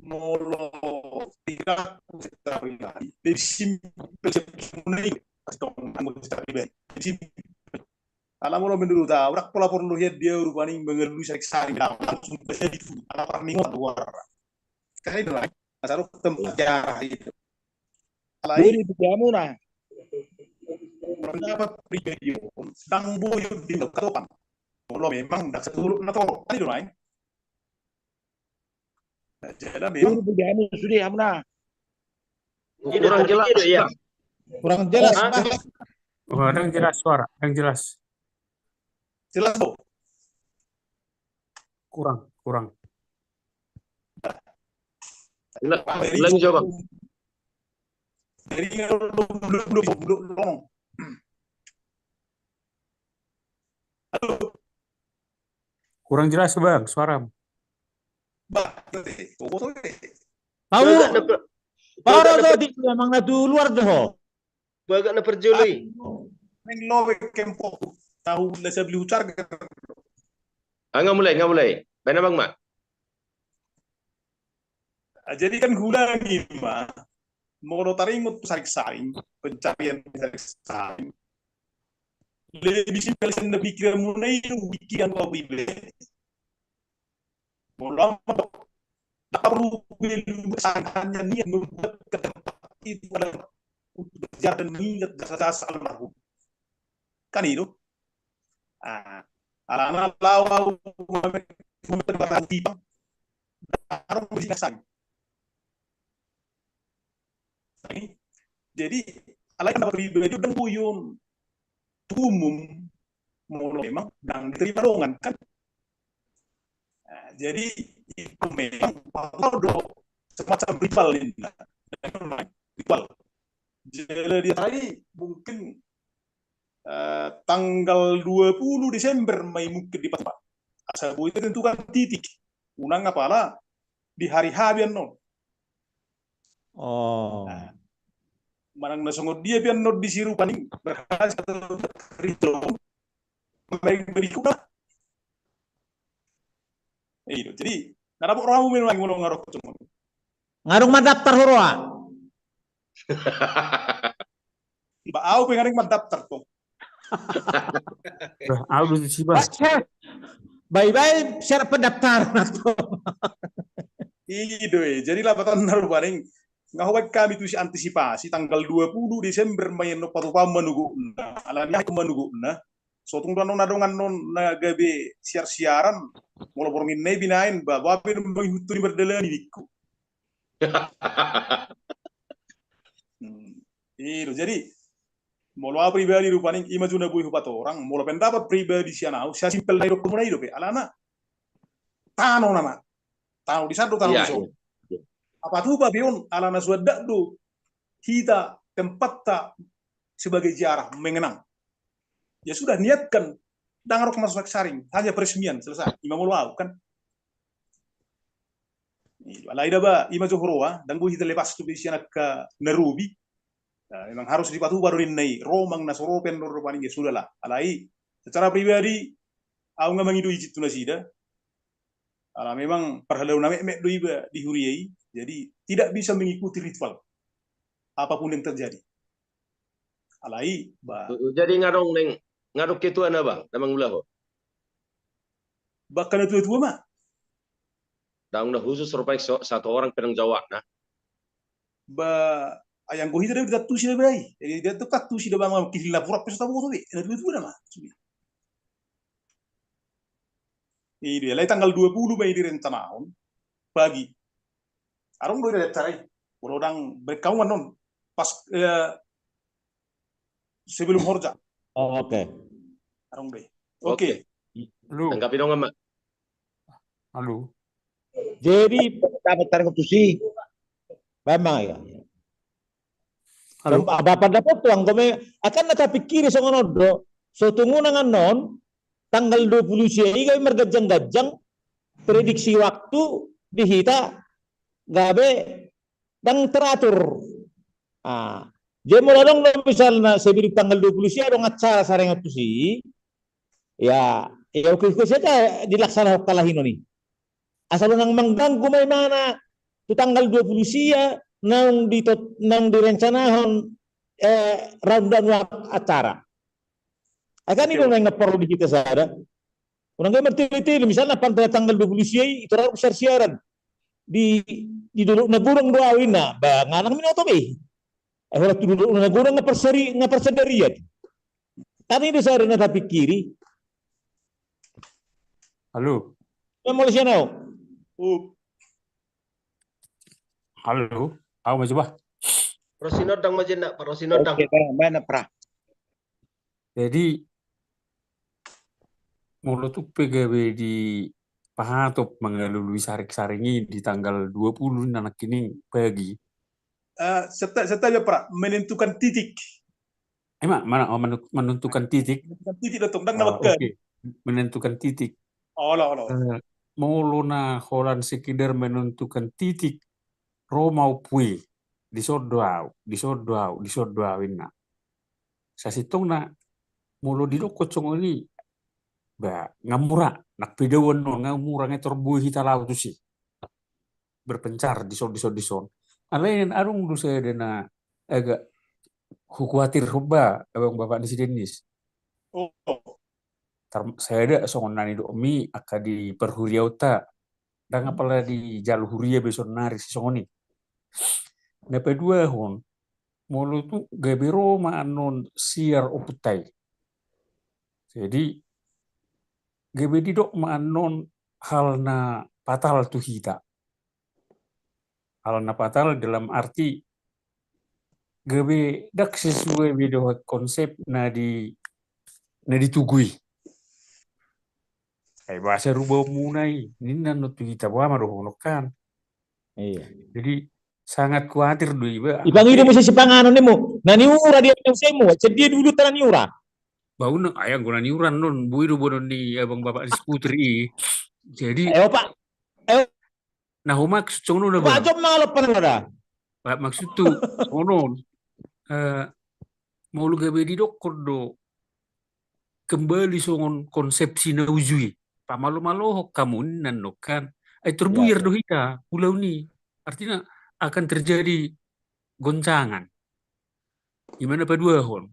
molo tidak secara pribadi, lebih simpel sebenarnya. Ala molo menurut au, ora pola porlu hian dia rupani mangalului saring-saring, langsung saja itu, ala parningot luar. Sekali lagi, asal tempat jarah itu. Alai. Budi, budi hamuna. Pendapat pribadi, sedang buyut di katokan. Kalau memang dak setuluk na toro. Tadi do lain. Nah, jadi memang. Budi, budi hamu, sude hamuna. Kurang jelas, ya. Kurang jelas. Hah? Kurang jelas suara, kurang jelas. Jelas, Bo? Kurang, kurang. Ulang, ulang coba. Jadi, belum, belum, belum, belum, belum. Halo? Kurang jelas, Bang, suaram. Bah, tahu. Parah tadi, emang na tu luar do ho. Bagak na parjolo i. Neng lobe kempo. Tahu na sabli hucar. Ah, nga mulai, nga mulai. Baen abang ma. Ah, jadi kan huulangi ma. molo taringot tu saring-saring, pencarian di saring-saring, lebih simpel sian na pikiranmuna i do pikiran au pribadi. Molo au mandok, tak perlu beli, hanya niat membuat ke tempat itu adalah untuk berziarah dan mengingat jasa-jasa almarhum. Kan itu. Ah, alana laho au mame-, mame-, mame-, Jadi, alai kan pribadi dan buyun tu umum, molo memang dang diterima dongan, kan? Nah, jadi, itu memang, do, semacam ritual ini, ritual. Jadi, dia tadi mungkin, eh, tanggal dua puluh Desember ma i mungkin dipatupa. Asa boi ditentukan titik. Unang apala di hari H be annon. Oh. Nah, manang na songon dia pe annon disi rupani, berhasil atau tidak, ritual. Baik, berikutna. Iyo, jadi, na dapot rohamu memang, molo nga ro songon i. Nga dung mandaftar ho roha. Ba au pe nga dung mandaftar, tong. Bah, au do tusi, bah. Bah, bah. Bye-bye syarat pendaftaran, tong. I do i, jadi lapatanna rupani, nga hubaen hami tusi antisipasi, tanggal dua puluh Desember ma i annon patupaon manogotna, alani aha manogotna, so tung do annon adong annon na gabe siar-siaran, molo borngin na i binaen, ba, boha pe na mangihuthon i mardalani, ningku. Hmm. I do, jadi, molo au pribadi rupani, i ma jo na boi hupatorang, molo pendapat pribadi sian au, sasimpel na didok muna i dope, alana tano nama. Tano di san do, tano di son. Iya, iya. Apatupa pe on, alana so handak do hita tempatta sebagai ziarah mengenang. Ya sudah, niatkan, dang adong masaring-saring, hanya peresmian, selesai. I ma molo au, kan. Alai da ba, i ma jo huroha, dang boi hita lepas tu be sian angka na robi. Nah, memang harus dipatupa do ninna i, ro manang na so ro pe annon rupani, ya sudahlah. Alai, secara pribadi, au nga mangido izin tu nasida. Ala memang parhalado na metmet do iba di huria i, jadi tidak bisa mengikuti ritual apapun yang terjadi. Alai, ba. Jadi nga adong naeng, nga adong ketuana, Bang, na mangulahon? Ba angka na tua-tua ma. Dang na khusus rupani, so, satu orang penanggung jawabna. Ba, ai anggo hita do ditantusi da, ba, i. Jadi, dia tu tantusi da, ba, ma, kilil na pura pe so taboto be, na tua-tua nama. I do i, alai tanggal dua puluh ma i direncanahon, pagi. Adong do i da acara i. Molo dang berkaungan non. Pas, eh, sebelum horja. Oh, oke. Adong do i. Oke. Oke. Halo. Tanggapi dongan ma. Halo. Jadi, dapat tarik waktu si. Memang ya. Halo. Apa pendapat tu anggo me, akan na tapikiri songon on do. So tung unang annon, tanggal dua puluh sia i gabe marganjang-ganjang prediksi waktu di hita gabe dang teratur. Ah, jadi molo adong do misalna sebelum tanggal dua puluh sia adong acara saringan tusi, ya, ya oke, oke saja dilaksanahon halahi on i. Asal unang mangganggu ma imana tu tanggal dua puluh sia naung di, naung direncanahon, eh, rundown acara. Ai kan i do naeng na porlu di hita sada. Unang gabe martele-tele, misalna pantai tanggal dua puluh sia i, i torang siar-siaran. Di, di Dolok Nagodang do au inna, ba nga nang minoto be. Ai holan tu Dolok Nagodang nga parsari, nga parsarian. Kan i do sada na tapikiri. Halo. Molo sian au. Halo. Au ma jo, bah. Ro Sinondang ma jo inna, Ro Sinondang. Oke, bah, mana, Pra? Jadi, molo tung pe gabe dipahatop mangalului saring-saring i di tanggal dua puluh na nangkining pagi. Eh, seta-, seta-, Pra, menentukan titik. Ima, mana, oh, menu-, menentukan titik. Menentukan titik do tong, dang na bangga. Oke. Menentukan titik. Olo, olo. Eh, molo na holan sekedar menentukan titik, ro ma Ompu i, dison do au, dison do au, dison do au inna. Sasintongna molo didokkon songon i, ba, nga mura, nang pe dao annon, nga mura, nga tor boi hita laho tusi. Berpencar dison, dison, dison. Alai nian adong do sada na agak hukuatir homba abang bapak ni si Dennis. Sada songon na nidokmi angka di parhuriaonta, ndang apala di jalo huria be sonari si songon i. Na paduahon, molo tu gabe ro ma annon siar ompunta i. Jadi gabe didok ma annon hal na fatal tu hita. Hal na fatal dalam arti gabe ndang sesuai be dohot konsep na di na ditugu i. Ai boasa rubaonmuna i ninna annon tu hita, boha ma dohonon kan. Iya. Jadi sangat kuatir do iba. Ipangido muse sipanganon nimu na niura dia muse mu, sedia dulu tana niura. Bauna ai anggo na niura annon boi do boanon ni abang bapak ni si Putri i. Jadi eh opa eh na humaksud songon on. Pak Jom ma lo panada. Pak maksud tu songon on. Molo gabe didokkon do kembali songon konsepsi na uju i, pamalomalohon hamu ninna annon kan. Ai terbuyar do hita ulaon i. Artina akan terjadi goncangan. Ima na paduahon.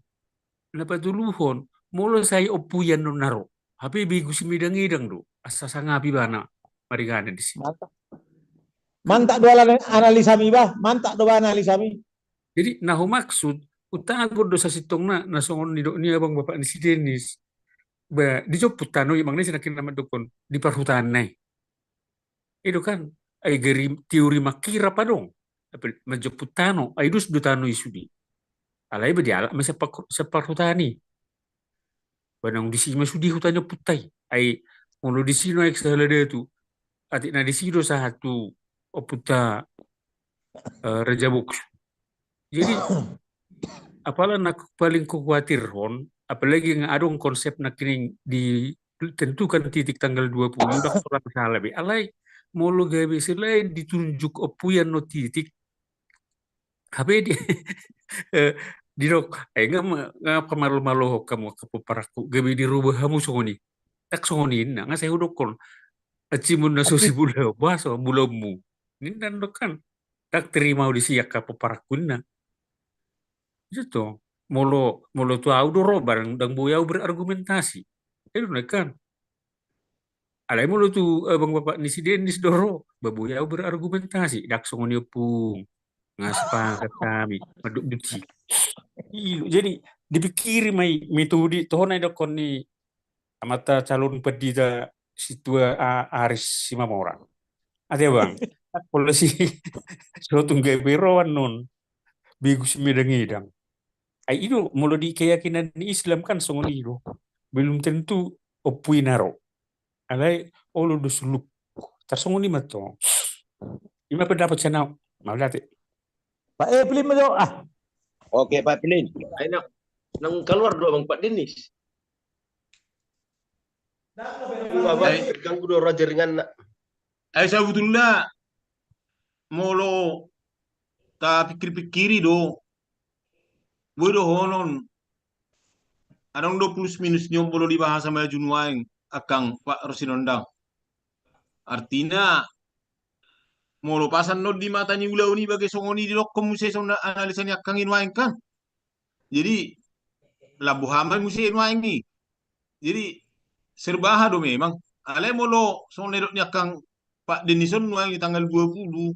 Na patoluhon, molo sai ompu i annon na ro, hape begu simedangedang do asa sangap ibana maringanan disi. Mantap do analisami bah, mantap do bah analisami. Jadi na humaksud, untagon do sasintongna na songon nidok ni abang bapak ni si Dennis. Ba di jomput tano i manang na sinakin na mandokkon di parhutana i. I do kan, ai gari teori mangkirap adong. Manjomput tano, ai dos do tano i sude. Alai ba dialap ma sian parhutani. Ba naung disi ma sude huta ni ompunta i. Ai molo disi nuaeng sahala datu, atik na disi do sahat tu ompunta Raja Boksu. Jadi apala na paling kukuatirhon, apalagi nga adong konsep nangkining ditentukan titik tanggal dua puluh, ndang pola masalah be. Alai molo gabe selain ditunjuk ompu i annon titik, hape di didok ai nga pamalomalohon hamu angka pomparanku, gabe diroba hamu songon i. Ndang songon i ninna, nga sai hudokkon. Acimun na so sibulaon, boha so bulaonmu ninna annon kan. Ndang terima au disi angka pomparanku ninna. Itu molo molo tu au do ro, barang ndang boi au berargumentasi. Itu na kan. Alai molo tu abang bapak ni si Dennis do ro, ba boi au berargumentasi. Ndang songon i ompung. Nga sepakat hami mandok buti. Jadi dipikiri ma i metode, toho na didokkon ni amanta calon pandita Sintua Aris Simamora. Ate bang, pola si sotung gabe ro annon begu simedangedang. Ai i do molo di keyakinan ni Islam kan songon i do. Belum tentu ompu i na ro. Alai olo do suluk. Tarsongon i ma tong. Ima pendapat sian au. Mauliate. Pak Eplin ma jo ah. Oke Pak Eplin. Ai nang kaluar do abang Pak Dennis. Terganggu do ro jaringanna. Ai sabutulna molo tapikir-pikiri do, boi dohonon adong do plus minus ni on molo di bahasa Melayu nuaeng angkang Pak Rosinondang. Artina molo pasan non di mata ni ulaon i bage songon i didokkon muse songon analisa ni angkang i nuaeng kan. Jadi lambo hama muse nuaeng i. Jadi serba aha do memang. Alai molo songon na didok ni angkang Pak Dennis on nuaeng di tanggal dua puluh.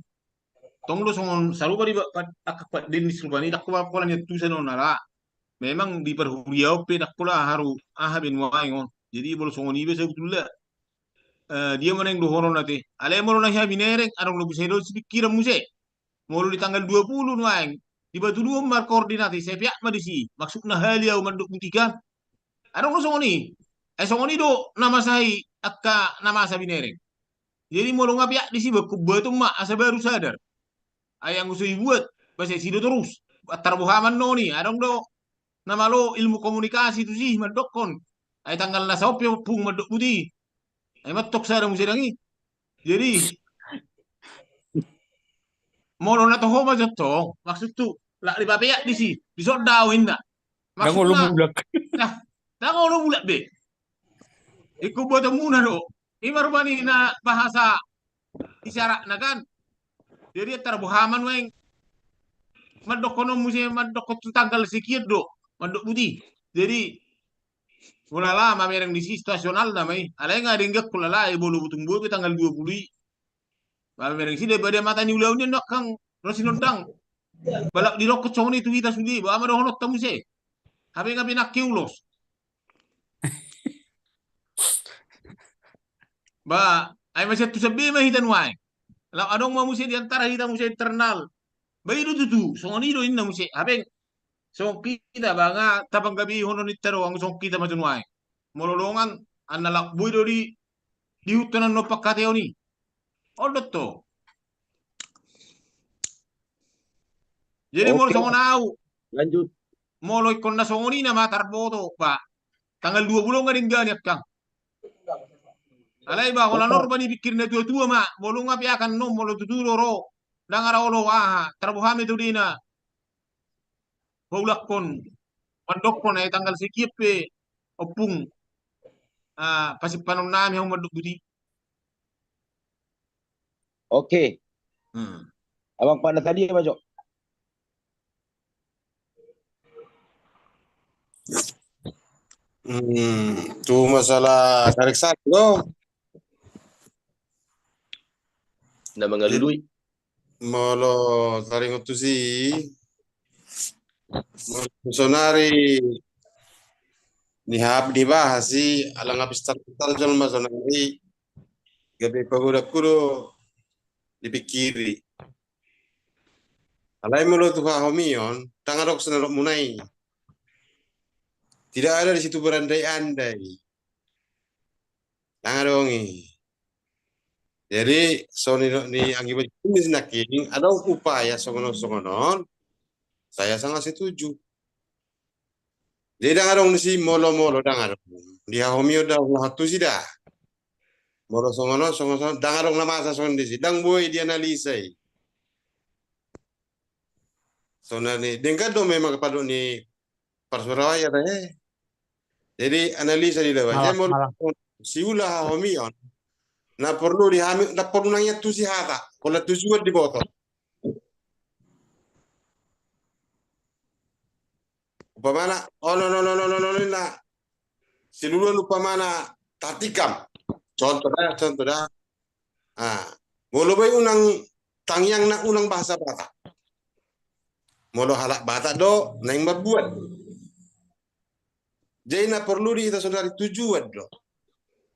Tong do songon sarupa di angka Pak Dennis rupani, ndang pola niantusan on ala memang di parhuriaon pe ndang pola aha be nuaeng on. Jadi molo songon i be sabutulna dia ma naeng dohonon ate. Alai molo na hea binereng adong do muse do sipingkiran muse. Molo di tanggal dua puluh nuaeng dipatuduhon markoordinasi, sai peak ma disi. Maksudna hali au mandok buti kan. Adong do songon i. Ai songon i do na masa i angka na masa binereng. Jadi molo nga peak disi ba hubuat ma asa baru sadar. Ai anggo so dibuat ba sai si do torus. Tarboha ma annon i, adong do na malo ilmu komunikasi tusi mandokkon. Ai tanggal na saon pe ompung mandok buti. Ai mantong sada muse dang i. Jadi molo na toho ma jo tong, maksud tu lak dipapeak disi, dison do au inna. Ndang olo mulak. Ndang olo mulak be. Ingkon buatonmuna do. I ma rupani na bahasa isyaratna kan. Jadi tarboha ma nuaeng Mandok hono muse, mandok tu tanggal sekian do, mandok buti. Jadi, ulala mamereng disi situasional nama i. Alai nga denggan ulala, e bolo butung boi pe tanggal dua puluh i. Mamereng si daripada mata ni ulaon i, nangkang ro sinondang. Balak didokkon songon i tu hita sude, ba ma dohononta muse. Hape nga pe nangke ulos. Ba, ai masian tu sabe ma hita nuaeng. Laho adong ma muse di antara hita muse internal. Ba i do tutu, songon i do inna muse. Hape, songon hita ba nga tapanggabeihon on hita do, anggo songon hita ma tu nuaeng. Molo dongan, anna laho boi do di, dihuthon annon pangkataion i. On do to. Jadi molo songon au, lanjut. Molo ingkon na songon i nama tarboto, ba, tanggal dua puluh nga denggan i angkang. Alai ba holan on rupa ni pikir ni natua-tua ma, molo nga pe angka annon, molo tutu do ro, ndang ra olo aha, tarboha ma i tu dina. Paulakkon, mandokkon, ai tanggal sekian pe, ompung. Ah, pasimpanon nami hamu mandok buti. Oke. Hmm. Abang Pak Natalia, Pak Jo. Hmm, tu masalah sarik-sarik do. Na mangalului. Molo taringot tusi, molo sonari ni hap dibahas i, ala nga pistar-pistar jolma sonari, gabe pagodangku do dipikiri. Alai molo tu hahomion, ndang adong songon na dok muna i. Tidak ada di situ berandai-andai. Ndang adong i. Jadi, songon ni anggi baju kumis nangkin, adong upaya songon on songon on, saya sangat setuju. Jadi, ndang adong disi molo-molo, ndang adong. Di hahomion ndang adong na hantusi da. Molo songon on, songon on, ndang adong na masa songon disi. Ndang boi dianalisa i. Sonari denggan do memang padok ni parsuara wayar, eh. Jadi analisa di dawa. Jadi molo siula hahomion, na porlu di hami, na porlu nang iantusi hata, pola tujuan diboto. Umpamana, ono, ono, ono, ono, ono, na siluluan umpamana tatikam. Contoh da, contoh da. Ah, molo boi unang tangiang na unang bahasa Batak. Molo halak Batak do naeng marbuat. Jadi na porlu di hita sonari tujuan do.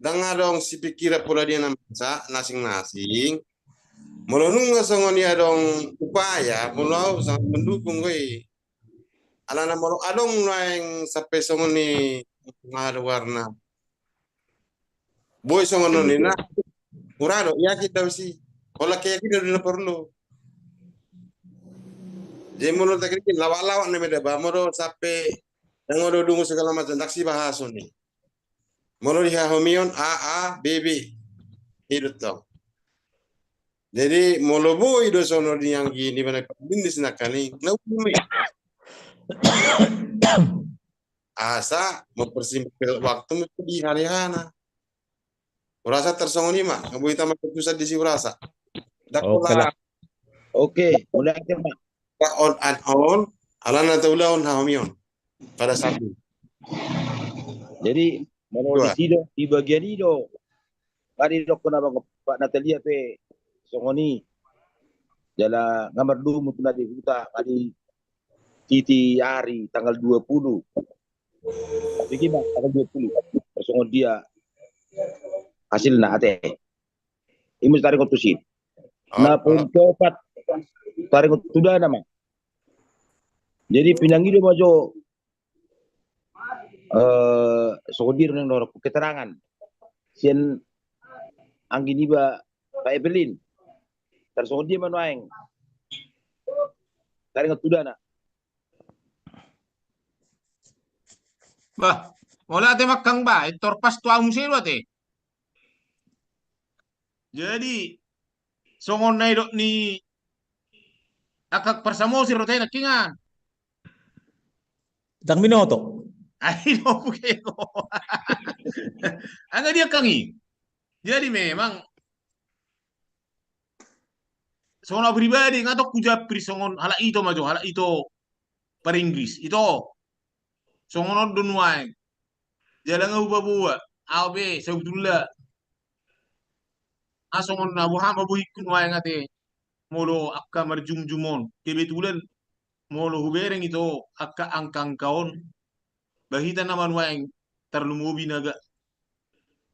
Ndang adong sipikiran pola dia na masa nasing-nasing. Molo nunga songon i adong upaya, molo au sangat mendukung gue. Alana molo adong naeng sampe songon i, nga do warna. Boi songon on ninna, ura do, yakin do si. Holan keyakinan do na porlu. Jadi molo takiriki lawak-lawak na meda ba, molo sampe ndang adong dungu segala macam, ndang sibahason i. Molo di hahomion, A, A, B, B. Hidup tong. Jadi, molo boi do songon i anggi ni bana pabindis na kaning, na ujung i. Asa mempersingkat waktu di hari hana. Urasa tarsongon i ma, nga boi taman keputusan di si urasa. Dak oke lah. Oke, mulai aja, Pak. On and on, alana taulahon hahomion. Pada saat ini. Jadi, molo di sido, di bagian i do. Tadi dok kena bang Pak Natalia pe songon i. Jala nga mardumu tu na di huta, nga di titi ari tanggal dua puluh. Tapi gimana tanggal dua puluh? Songon dia hasilna ate. Imus taringot tusi. Na poin keopat taringot tu dana ma. Jadi pinangido ma jo eh, songon dia nang norok keterangan sian anggi niba Pak Evelyn. Tarsongon dia ma nuaeng taringot tu dana. Bah, molo ate mangkang ba, torpas tu amu sedo ate. Jadi songon na idok ni angka parsamosir do tena kingan. Tang minoto. Ai do buke ko. Angka dia kangi. Jadi memang songon au pribadi nga tong hujapri songon halak ito ma jo, halak ito par Inggris ito. Songon on do nuaeng. Jala nga hupaboa au pe sabutulna. Asongon na boha ma bohingku nuaeng ate. Molo angka marjumjum on kebetulan molo hubereng ito angka angka-angka on, ba hita nama nuaeng tarlumobi na ga,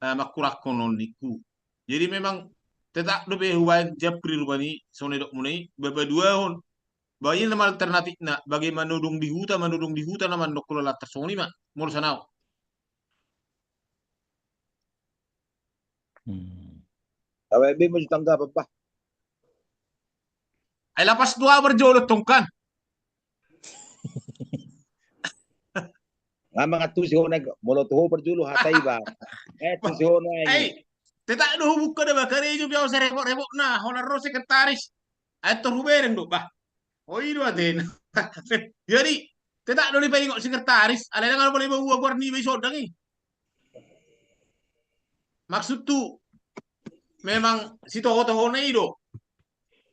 eh, mangkurangkon on ningku. Jadi memang tetap dope hubaen japri rupani songon na didokmuna i, ba paduahon. Ba i nama alternatifna, bagaimana manodong di huta, manodong di huta nama ndok kula lantar songon i ma molo sanau. Hmm. Tawe be mau ditanggapi apa? Ai lapas tu au parjolo tong kan. Nga mangantusi ho na molo tu ho parjolo hata i ba. Eh tu si ho na i. Ai tetap do hubuka da ba karejo biasa repot-repot na ho na ro sekretaris. Ai tor hubereng do ba. O i do atena. Jadi tetap do dipaingot sekretaris, alai dang ala boleh bawa guar ni ba i sodang i. Maksudhu memang sitoho-toho na i do.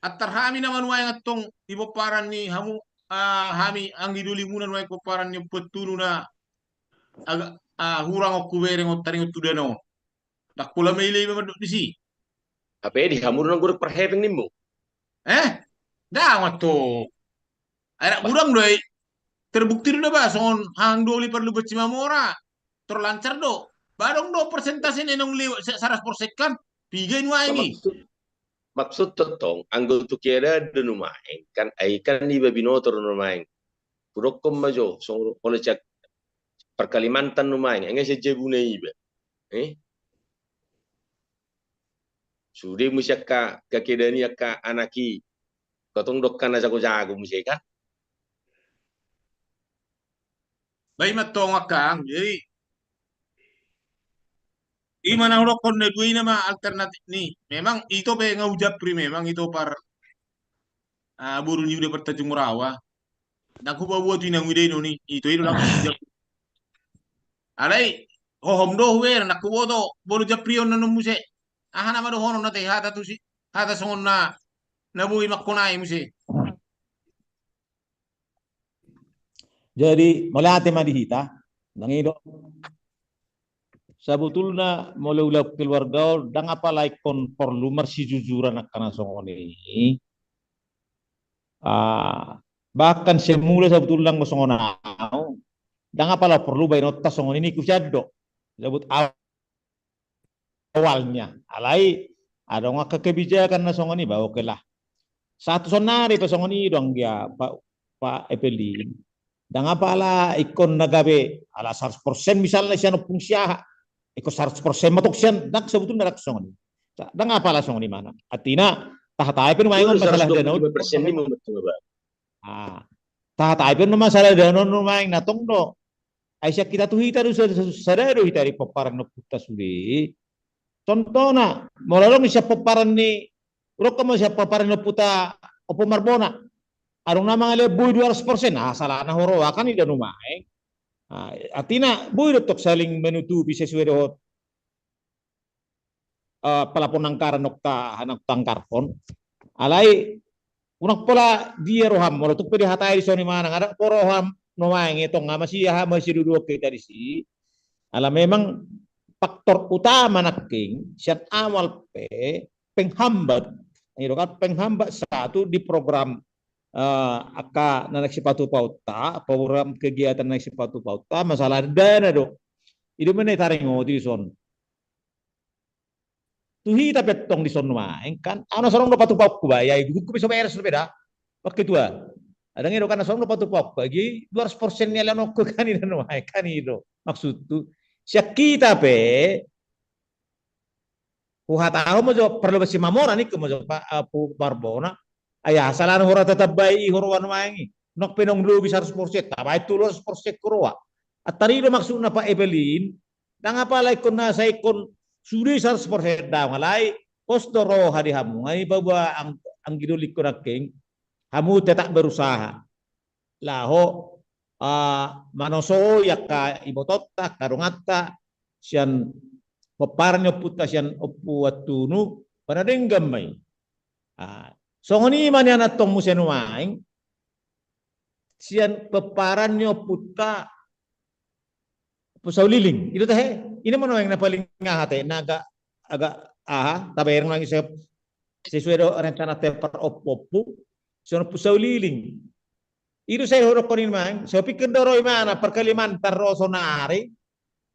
Antar hami nama nuaeng antong di pomparan ni hamu, ah, hami anggi dolimuna nuaeng pomparan ni ompu Antunu na agak, ah, hurang on hubereng on taringot tu dana on. Ndang pola maila iba mandok disi. Hape di hamu do nang godang parhepeng nimmu. Eh? Ndang antong. Ai ndang godang do i. Terbukti do da ba songon hahang doli Parluban Simamora. Terlancar do. Ba adong do persentase na naung lewat se-, saratus persen kan. Piga i nuaeng i. Maksud, maksudhu tong anggo tu keadaan do nuaeng kan, ai kan iba binoto do nuaeng. Hudokkon ma jo songon on sian par Kalimantan nuaeng, ai nga sian jabuna iba. Eh? Sude muse angka keadaan i angka anak i. Nga tong do angka na jago-jago muse kan. Ba i ma tong angka, jadi i ma na hudokkon na dua i nama alternatif ni. Memang ito pe nga hujapri memang ito par, ah, boru ni Uda Partajung Rawa. Ndang hupaboa tu inang Uda i noni, ito i do langsung hujapri. Alai hohom do hubereng, ndang huboto boru japrion na non muse. Aha nama dohonon na te hata tu si, hata songon na, na boi mangkonai muse. Jadi mauliate ma di hita. Nang i do. Sabutulna molo ulaon keluarga on ndang apala ingkon porlu marsijujuran angka na songon i. Ah, bahkan semula sabutulna anggo songon au ndang apala porlu baenonta songon i ningku sian do. Sabut au awalnya. Alai adong angka kebijakan na songon i ba oke lah. Satu sonari pe songon i do anggia Pak, Pak Evelyn. Ndang apala ingkon na gabe ala saratus persen misalna sian ompung si aha. Ingkon saratus persen ma tong sian ndang sebetulna ndang songon i. Ndang apala songon i mana. Artina tahatai pe nuaeng on masalah dana on. Ah, tahatai pe on masalah dana on nuaeng na tong do. Ai sian hita tu hita do sada, sada do hita di pomparan ni ompunta sude. Contohna molo adong sian pomparan ni, adong ma sian pomparan ni ompunta Ompu Marbona. Adong na mangalean boi dua ratus persen, ah, salahna huroha kan i da nuaeng. Ah, artina boi do tong saling menutupi sesuai dohot eh, plafon anggaran nokta, nokta anggarhon. Alai unang pola dia roham, molo tung pe dihatai di soni manang, adong po roham nuaeng i tong, ama si aha, ama si duduan hita disi. Ala memang faktor utama nangkin sian awal pe penghambat, i do kan, penghambat satu di program, eh, angka na naeng sipatupaonta, program kegiatan na naeng sipatupaonta, masalah dana do. I do ma na taringot i dison. Tu hita pe tong dison nuaeng kan, au na so adong do patupaonku ba, ia ihuthon pe so beres dope da. Pak Ketua. Adong i do kan na so adong do patupaonku ba, i dua ratus persen ni aleanonku kan i da nuaeng kan i do. Maksudhu. Sian hita pe, huhatahon ma jo parluban Simamora ningku ma jo Pak, eh, Ompu Marbona. Ai aha salahna huroha tatambai i huroha nuaeng i. Nang pe naung lobi saratus persen, tabaen tu dua ratus persen huroha. Antari do maksudna Pak Evelyn, ndang apala ingkon na sai ingkon sude saratus persen daong alai, pos do roha di hamu, nga i paboa ang-, anggi dolingku nangkin, hamu tetap berusaha. Laho, ah, manosoi angka ibotonta, angka donganta, sian pomparan ni ompunta sian Ompu Antunu, ba na denggan ma i. Ah, Songon i ma nian antong muse nuaeng sian pomparan ni ompunta Ompu Sauliling. I do tahe, i nama nuaeng na paling aha tahe, na agak, agak aha, tabereng nuaeng sesuai do rencana tahe parompu-ompu, sian Ompu Sauliling. I do sai hudokkon i nuaeng, sai hupingkir do ro ibana, par Kalimantan ro sonari,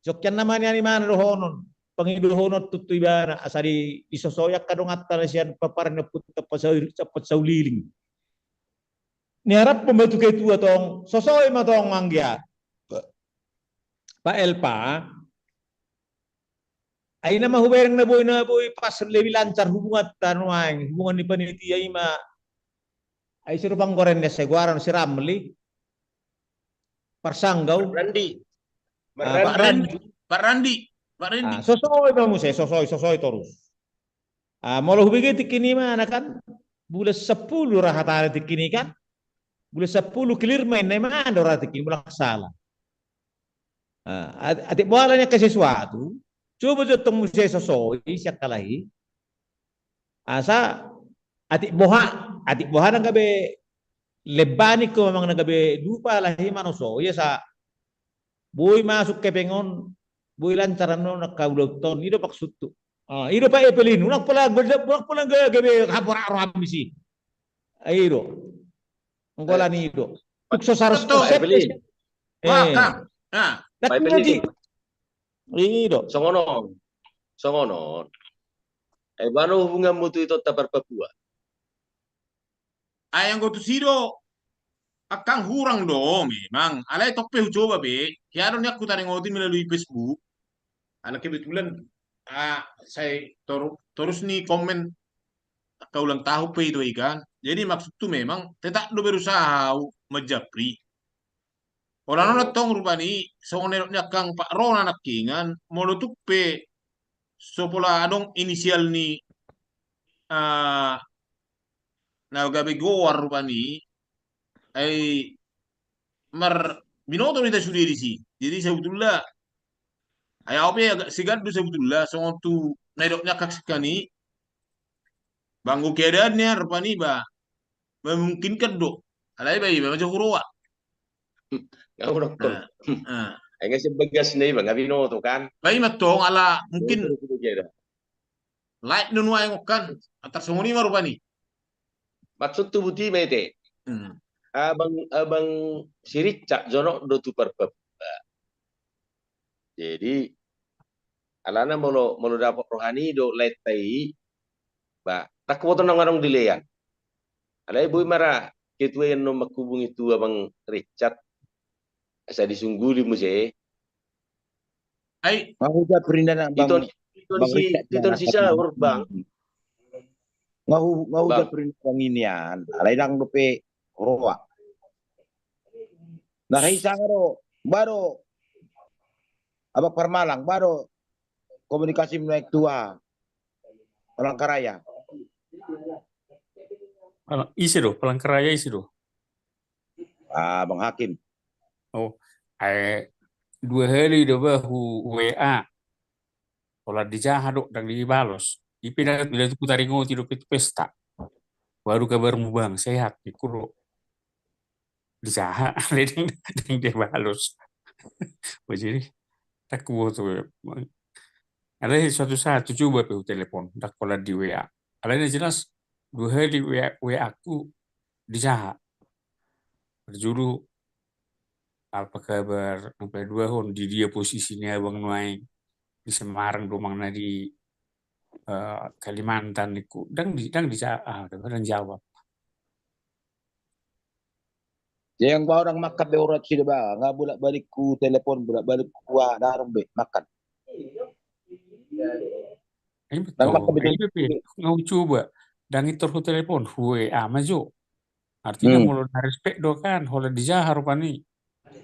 jokkian nama nian ibana dohonon, pangidohonon tutu ibana, asa di, disosoi angka donganta na sian pomparan ni ompunta Ompu Saul-, Ompu Sauliling. Niarap pembantu ketua tong, sosoi ma tong anggia. Pak Elpa, ai nama hubereng na boi, na boi pas lebih lancar hubunganta nuaeng, hubungan ni panitia i ma. Ai sirupa anggo rende sai goaran si Ramli. Parsanggau. Randi. Ah, Pak Randi. Pak Randi. Pak Randi. Ah, sosoi ma muse, sosoi, sosoi torus. Ah, molo hubege tingki ni mana kan? Bulan sampulu ra hatana tingki ni kan? Bulan sampulu clear ma inna i mana ra tingki ni, mulak sala. Ah, at-, atik boha alani angka sesuatu, coba jo tong muse sosoi sian halahi. Asa atik boha, atik boha na gabe lebani ko memang na gabe dupa halahi manosoi asa boi masuk hepeng on, boi lancar annon angka ulaonta on, i do maksudhu. Ah, i do Pak Epelin, unang pola, unang pola gabe haporak roham disi. Ah, i do. Anggo alani i do. Sukses harus sukses. Pak Epelin. Eh. Wah, Kang. Nah. Pak Epelin. I do. Songon on. Songon on. Eh, boha do hubunganmu tu itonta par Papua? Ai anggo tusi do, angkang hurang do memang. Alai tong pe hucoba be, hea do nian hutaringoti melalui Facebook. Ala kebetulan, ah, sai tor-, torus ni komen angka ulang tahun pe ito i kan. Jadi maksudhu memang tetap do berusaha au manjapri. Holan on antong rupani, songon na nidok ni angkang Pak Rona nangkiningan, molo tung pe so pola adong inisial ni, ah, na gabe goar rupani, ai marbinoto do hita sude disi. Jadi sebetulna, ai au pe agak segan do sebetulna, songon tu na nidok ni angkang singkani, ba anggo keadaan nian rupani ba memungkinkan do. Alai ba iba ma jo huroha. Nga hudokkon. Nah, nah. Ai nga sian bagasna iba nga binoto kan. Ba i ma tong ala mungkin. Lain do nuaeng on kan. Antar songon i ma rupani. Maksudhu buti ma ite. Hmm. Abang, abang si Richard jonok do tu par Papua. Jadi alana molo, molo dapot rohana i do lae ta i, ba, ndang huboto naung adong dilean. Alai boi ma ra ketua i annon manghubungi tu abang Richard. Asa disungguli muse. Ai. Nga hujaprina na bang. Iton si, iton si Saur bang. Nga hu-, nga hujaprina bang inian. Alai ndang dope huroha. Nah, hei sanga do, ba do, abang Parmalang, ba do komunikasi menaik tua Palangkaraya. Ise do, Palangkaraya ise do? Ah, Bang Hakim. Oh, eh, dua hali do ba hu-, W A. Holan dijaha do, ndang dibalos. I pe ndang, ndang hutaringoti dope tu pesta. Baru kabarmu bang, sehat, ningku do. Dijaha, ndang, ndang dibalos. Jadi, ndang huboto. Alai suatu saat hucoba pe hutelepon, ndang holan di W A. Alai na jelas, dua hali W A, W A-ku dijaha. Parjolo, apa kabar, na paduahon, di dia posisi ni abang nuaeng, di Semarang do manang na di, eh, Kalimantan, ningku, ndang di, ndang di, ah, ndang jawab. Yang bau ndang mangkat be urat sida ba, nga bolak-balik hutelepon, bolak-balik hu-, ah, ndang adong be mangkat. Ndang mangkat be. Nga hucoba, ndang intor hutelepon, hu W A ma jo. Artina molo na respect do kan, holan dijaha rupani.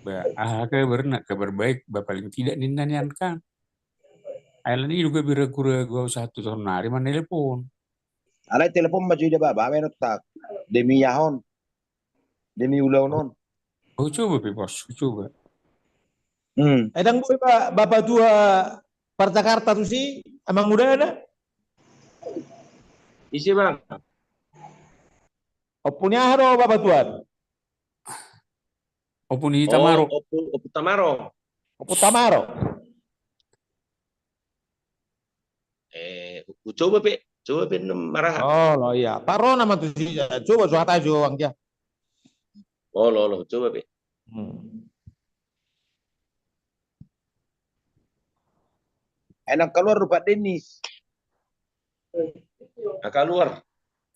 Ba, aha kabarna, kabar baik, ba paling tidak ninna nian kan. Alani i do gabe ragu-ragu au sahat tu saonari manelepon. Alai telepon ma jo ida ba, ba, menontak. Demi aha on. Demi ulaon on. Hucoba pe bos, hucoba. Hmm. Eh, ndang boi ba, Bapak Tua Parjakarta tusi, amang udana. Ise bang? Ompu ni aha do, Bapak Tuan? Ompu ni Tamaro. Ompu Tamaro. Ompu Tamaro. Eh, coba pe, coba pe maraha. Oh, lo iya. Pak Rona ma tu si, coba suhata jo anggia. Oh, lo, lo, coba pe. Enak keluar Pak Denis. Nah, keluar.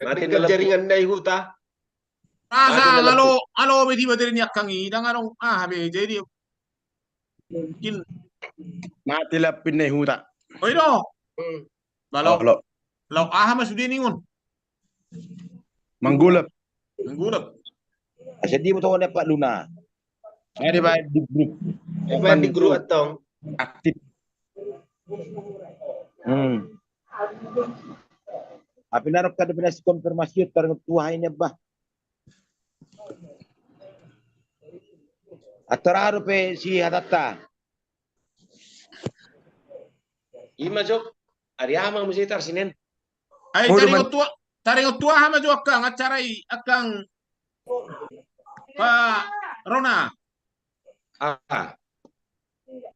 Mati jaringan na i huta. Asa alo alo be tiba tadi ni akang i dang adong ah be jadi mungkin mati lapin na i huta. Oh, ino. Balo. Balo. Lau aha mas dia ningun. Manggulap. Manggulap. Asa dia mau tahu Pak Luna. Ada baik di grup. Baik di grup atau aktif. Hmm. Tapi narok kada pernah si konfirmasi taringot tu aha ini, Abah. Ator aru pe si hatata. Ima jok, ari aha ma muse tarsinen. Ai taringot tu aha ma jok akang acara i akang Pak Rona. Ah.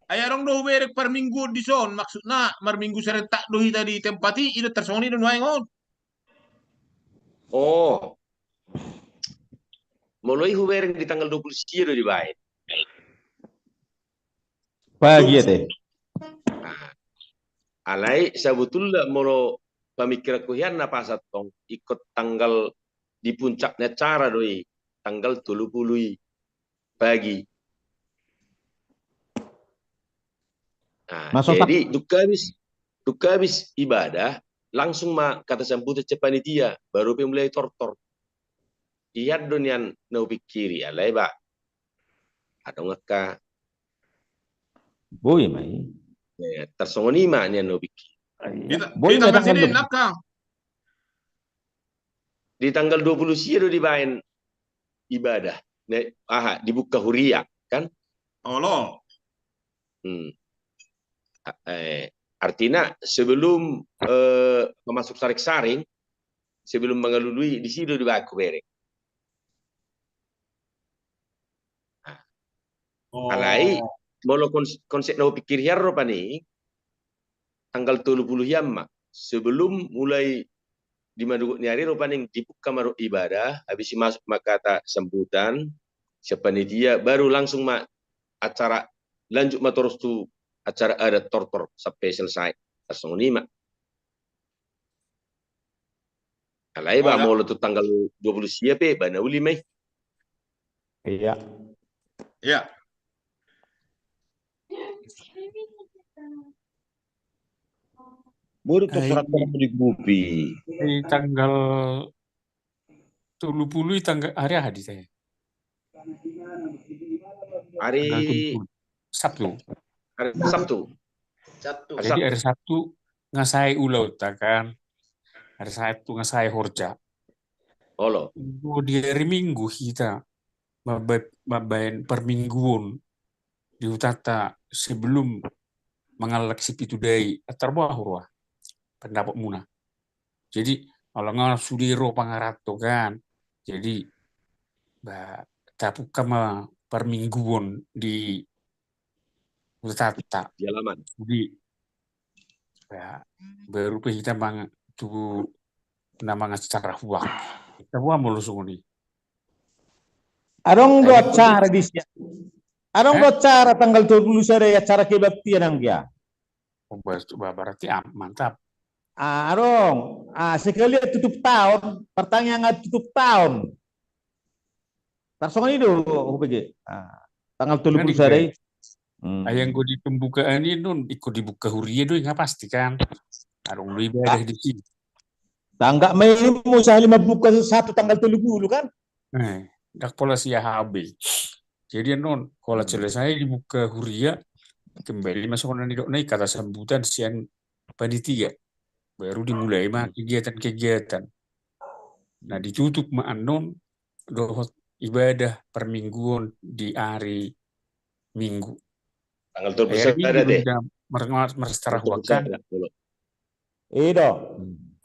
Ai adong do hubereng parmingguon dison, maksudna marminggu serentak do hita di tempat i, i do tarsongon i do nuaeng on. Oh. Molo i hubereng di tanggal dua puluh sia do dibaen. Pagi ate. Alai sabutulna molo pamingkiranku hian na pasahat tong ingkon tanggal di puncak ni acara do i tanggal tolu pulu i pagi. Nah, jadi dung habis, dung habis ibadah langsung ma kata sambutan sian panitia baru pe mulai tortor. Ian do nian na hupingkiri alai ba adong angka boi ma i. Tarsongon i ma nian na hupingkiri. Boi ma i. Di tanggal dua puluh sia do dibaen ibadah. Aha, dibuka huria kan? Olo. Hmm. Eh, artina sebelum eh, memasuk saring-saring, sebelum mangalului di si do dibaen hubereng. Alai molo konsep na hupingkiri hian rupani tanggal tolu pulu hian ma sebelum mulai di manogot ni ari rupani dibuka ma rok ibadah habis i masuk ma kata sambutan sian panitia baru langsung ma acara lanjut ma torus tu acara adat tortor sampe selesai. Tarsongon i ma. Alai ba molo tu tanggal dua puluh sia pe ba na uli ma i. Iya. Iya. Baru terserah di grup i. Di tanggal tolu pulu i tanggal ari aha di saya? Ari Sabtu. Ari Sabtu. Sabtu. Jadi ari Sabtu nga sae ulaonta kan. Ari Sabtu nga sae horja. Olo. Di ari Minggu hita mambaen parmingguon di hutanta sebelum mangallang si pitu dai, antar boha huroha pendapatmuna? Jadi molo nga sude ro pangaranto kan, jadi ba tabuka ma parmingguon di hutanta. Jadi baru pe hita mang tu na mangacara huang. Hita boha molo songon i. Adong do acara di sia. Adong do acara tanggal tolu pulu sada i acara kebaktian anggia. Berarti mantap. Adong sekalian tutup taon, pertanyaan tutup taon. Tarsongon i do hubege. Tanggal tolu pulu sada i. Ai anggo di pembukaan i non ingkon dibuka huria do i nga pasti kan. Adong do ibadah di si. Tanggap ma i muse sahali mambuka satu tanggal tolu pulu kan. Ndang pola sia habe. Jadi annon holan selesai dibuka huria, kembali ma songon na nidokna i kata sambutan sian panitia. Baru dimulai ma kegiatan-kegiatan. Nah ditutup ma annon dohot ibadah parmingguon di ari Minggu. Tanggal tolu pulu sada deh. Marsecara huang kan. I do.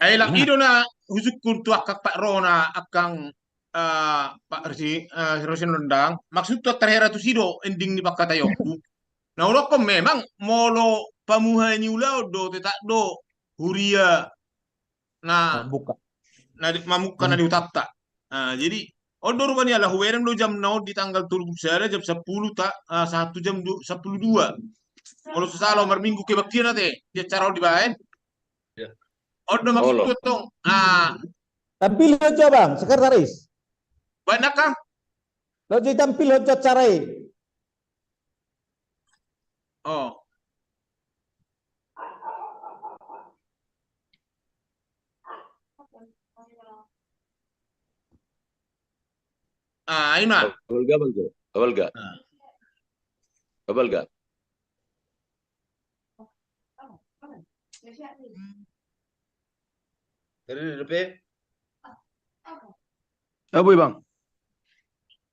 Ai lang i do na husungkun tu angka Pak Rona, angka Ah, Pak Resi, ah, Resi Nondang, maksudhu antar hera tusi do ending ni pangkataionku. Na hudokkon memang molo pamuhai ni ulaon do, tetap do huria na mambuka, na di, mambuka na di hutanta. Ah, jadi on do rupani ala hubereng do jam na on di tanggal tolu pulu sada, jam sampulu ta, ah, sahat tu jam du, sampulu dua. Molo so sala marminggu kebaktian ate di acara on dibaen. On do maksudhu tong. Ah. Tampilhon jo, Bang Sekretaris. Baen nangkin? Lo jo tampilhon jo acara i. Oh. Ah, ima. Abal ga, Bang Jo? Abal ga? Ah. Abal ga? Boi, Bang.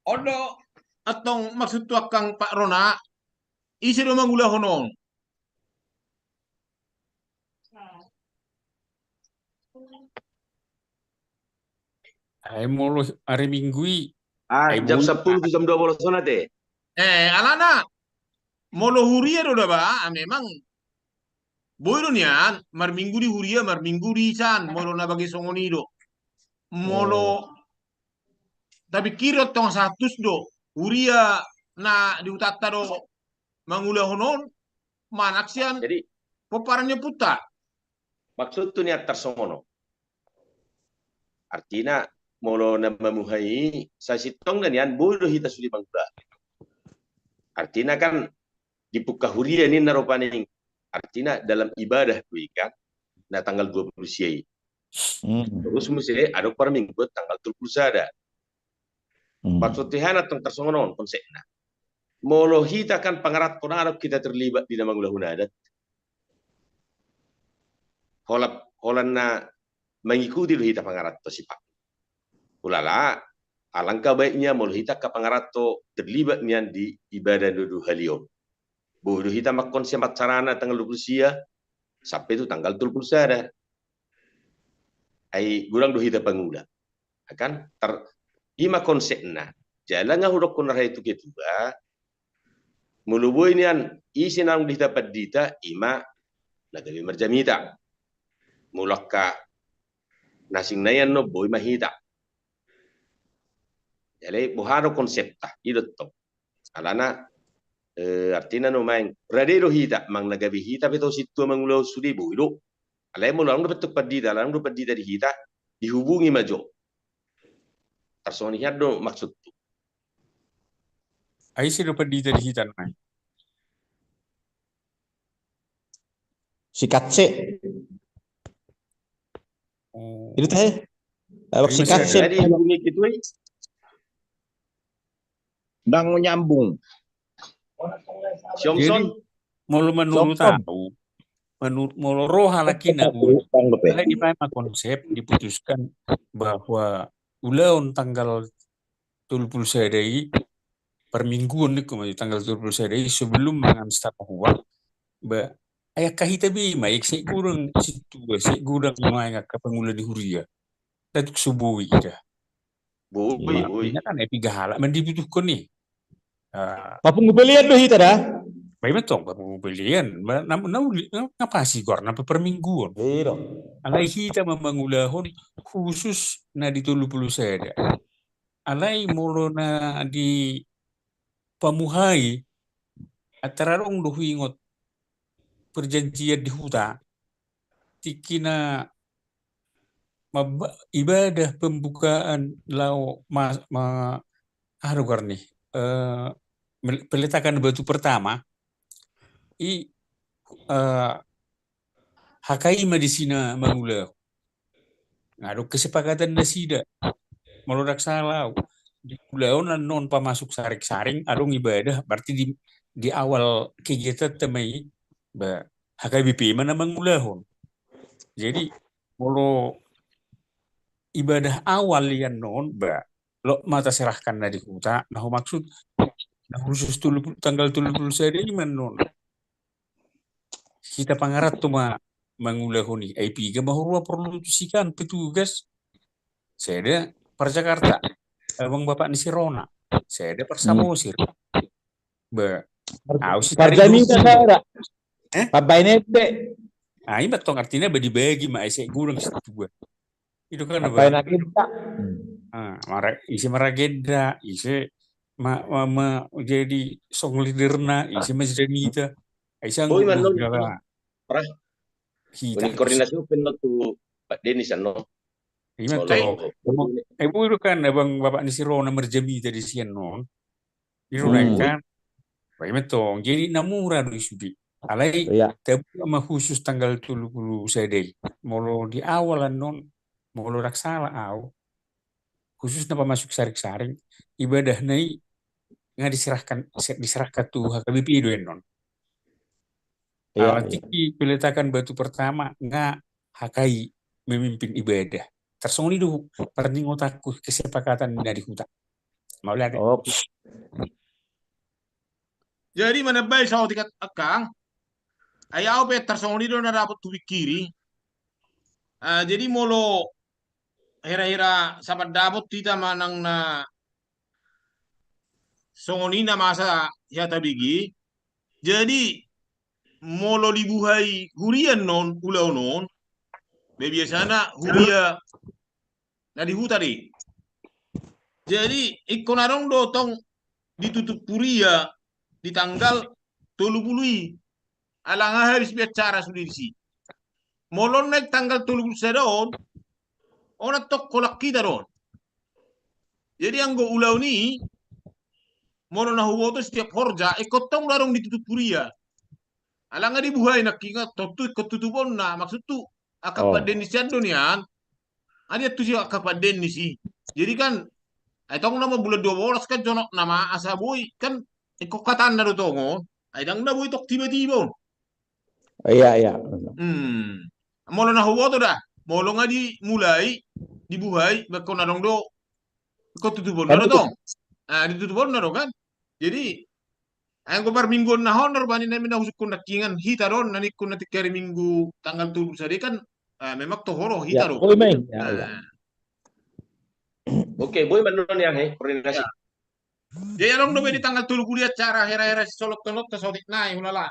On do antong maksudhu angka Pak Rona, ise do mangulahon on? Ai molo ari Minggu i, ah, ai jam sampulu tu jam dua belas on ate. Eh, alana molo huria do da ba, ah, memang boi do nian marminggu di huria, marminggu di isan, molo na bage songon i do. Molo, oh, tapingkiri antong sahat tusi do huria na di hutanta do mangulahon on, manang sian, jadi, pomparan ni ompunta. Maksudhu nian tarsongon on. Artina molo na mamuhai i, sasintongna nian boi do hita sude mangula. Artina kan dipungka huria ninna rupani. Artina dalam ibadah do i kan, na tanggal dua pulu sia i. Hmm. Terus muse adong parmingguon tanggal tolu pulu sada. Hmm. Maksudhu hana antong tarsongon on konsepna. Molo hita kan pangaranto na adong hita terlibat di na mangulahon adat. Holan, holan na mengikuti do hita pangaranto sifatna. Hulala, alangka baiknya molo hita angka pangaranto terlibat nian di ibadah na duhali on. Boi do hita mangkonsep acarana tanggal dua pulu sia sampe tu tanggal tolu pulu sada. Ai godang do hita pangula. Kan tar, ima konsepna. Jala nga hudokkon arhai tu ketua, molo boi nian ise naung di hita pandita, ima na gabe marjamita. Molo angka na asing na i annon boi ma hita. Jadi boha do konsepta, i do tong. Alana, eh, artina nuaeng rade do hita, manang na gabe hita pe tong sintua mangulahon sude boi do. Alai molo adong dope tong pandita, ala adong do pandita di hita, dihubungi ma jo. Tarsongon i hian do maksudhu. Ai ise do pandita di hita nuaeng? Si Kacce. Oh. Itu teh. Abang si Kacce. Jadi hubungi ketua i. Ndang nyambung. Siomson. Jadi, molo menurut aku, menurut, molo ro halak i na, alai dipaima konsep, diputuskan bahwa ulaon tanggal tolu pulu sada i, parmingguon ningku ma i, tanggal tolu pulu sada i sebelum mangan sitamba hua, ba, ai angka hita be i ma, sai godang sintua, sai godang nuaeng angka pangula ni huria. Ndang tung so boi i da. Boi, boi. Kan ai piga halak ma dibutuhkon i. Ah. Papungu pelean do hita da. Ba ima tong papungu pelean. Ba, na, na uli, na, na pas i goarna pe parmingguon. Iya do. Alai hita ma mangulahon khusus na di tolu pulu sada. Alai molo na di pamuhai, antara adong do huingot perjanjian di huta, tingki na mamba-, ibadah pembukaan laho ma-, ma-, aha do goarna i, eh, mel-, peletakan batu pertama, i, eh, H K I ma disi na mangulahon. Nga adong kesepakatan nasida. Molo ndang salah au, di ulaon annon pamasuk saring-saring, adong ibadah, berarti di, di awal kegiatan ta ma i, ba, H K B P ma na mangulahon. Jadi, molo ibadah awal i annon, ba, lo ma taserahkan na di huta, na humaksud, na khusus tolu pulu, tanggal tolu pulu sada i ma annon. Hita pangaranto ma mangulahon i, ai piga ma huroha porlu tusi kan petugas. Sada, par Jakarta. abang bapak ni si Rona. Sada Parsamosir. Ba, au si Parjamita sada. Eh? Pambaen ende. Ah, ima tong artina ba dibagi ma, ise godang si tua. Itu kan apa yang agenda? Ah, mara, ise maragenda, ise ma, ma, ma, jadi song leaderna, ise ma jamita. Ise anggo. Boi ma non. Hita. Koordinasi open non tu Pak Denis annon. Ima tong. Eh, boi do kan abang bapak ni si Rona marjamita di sian non. Di Rona kan. Ba ima tong. Jadi na mura do i sude. Alai tabuat ma khusus tanggal tolu pulu sada i. Molo di awal annon, molo ndang sala au, khususna pamasuk saring-saring, ibadahna i nga diserahkan, diserahkan tu H K B P do annon. Iya, ala tingki peletakan batu pertama nga H K I memimpin ibadah. Tarsongon i do parningotanku kesepakatan na di huta. Mauliate. Oke. Jadi manambai saotik angka. Ai au pe tarsongon i do na dapot hupikiri. Ah, jadi molo hira-hira sapat dapot hita manang na songon i na masa hita tabege. Jadi molo dibuhai huria annon ulaon on, be biasana huria na di huta do i. Jadi ingkon adong do tong ditutup huria di tanggal tolu pulu i. Ala nga habis be acara sude disi. Molo naeng tanggal tolu pulu sada on, on antong holan hita do on. Jadi anggo ulaon i, molo na huboto setiap horja, ingkon tong do adong ditutup huria. Ala nga dibuhai nangkin, tontu ingkon tutuponna, maksudhu angka Pak Denis sian do nian. Nga diantusi angka Pak Denis i. Jadi kan, ai tong nama bulan dua bolas kan jonok nama asa boi kan, ingkon hatana do tong on. Ai ndang na boi tong tiba-tiba on. Iya, iya. Hmm. Molo na huboto da, molo nga dimulai, dibuhai, ba ingkon adong do, ingkon tutuponna do tong. Ah, ditutuponna do kan. Jadi anggo parmingguonna hon na rupani na husungkun nangkin, hita do on na ningkun na tingki ari Minggu tanggal tolu pulu sada i kan, ah, memang toho do hita do. Boi ma i. Oke, boi ma annon i, koordinasi. Jadi adong dope di tanggal tolu pulu i acara hira-hira sisolot-solot saotik nai hulala.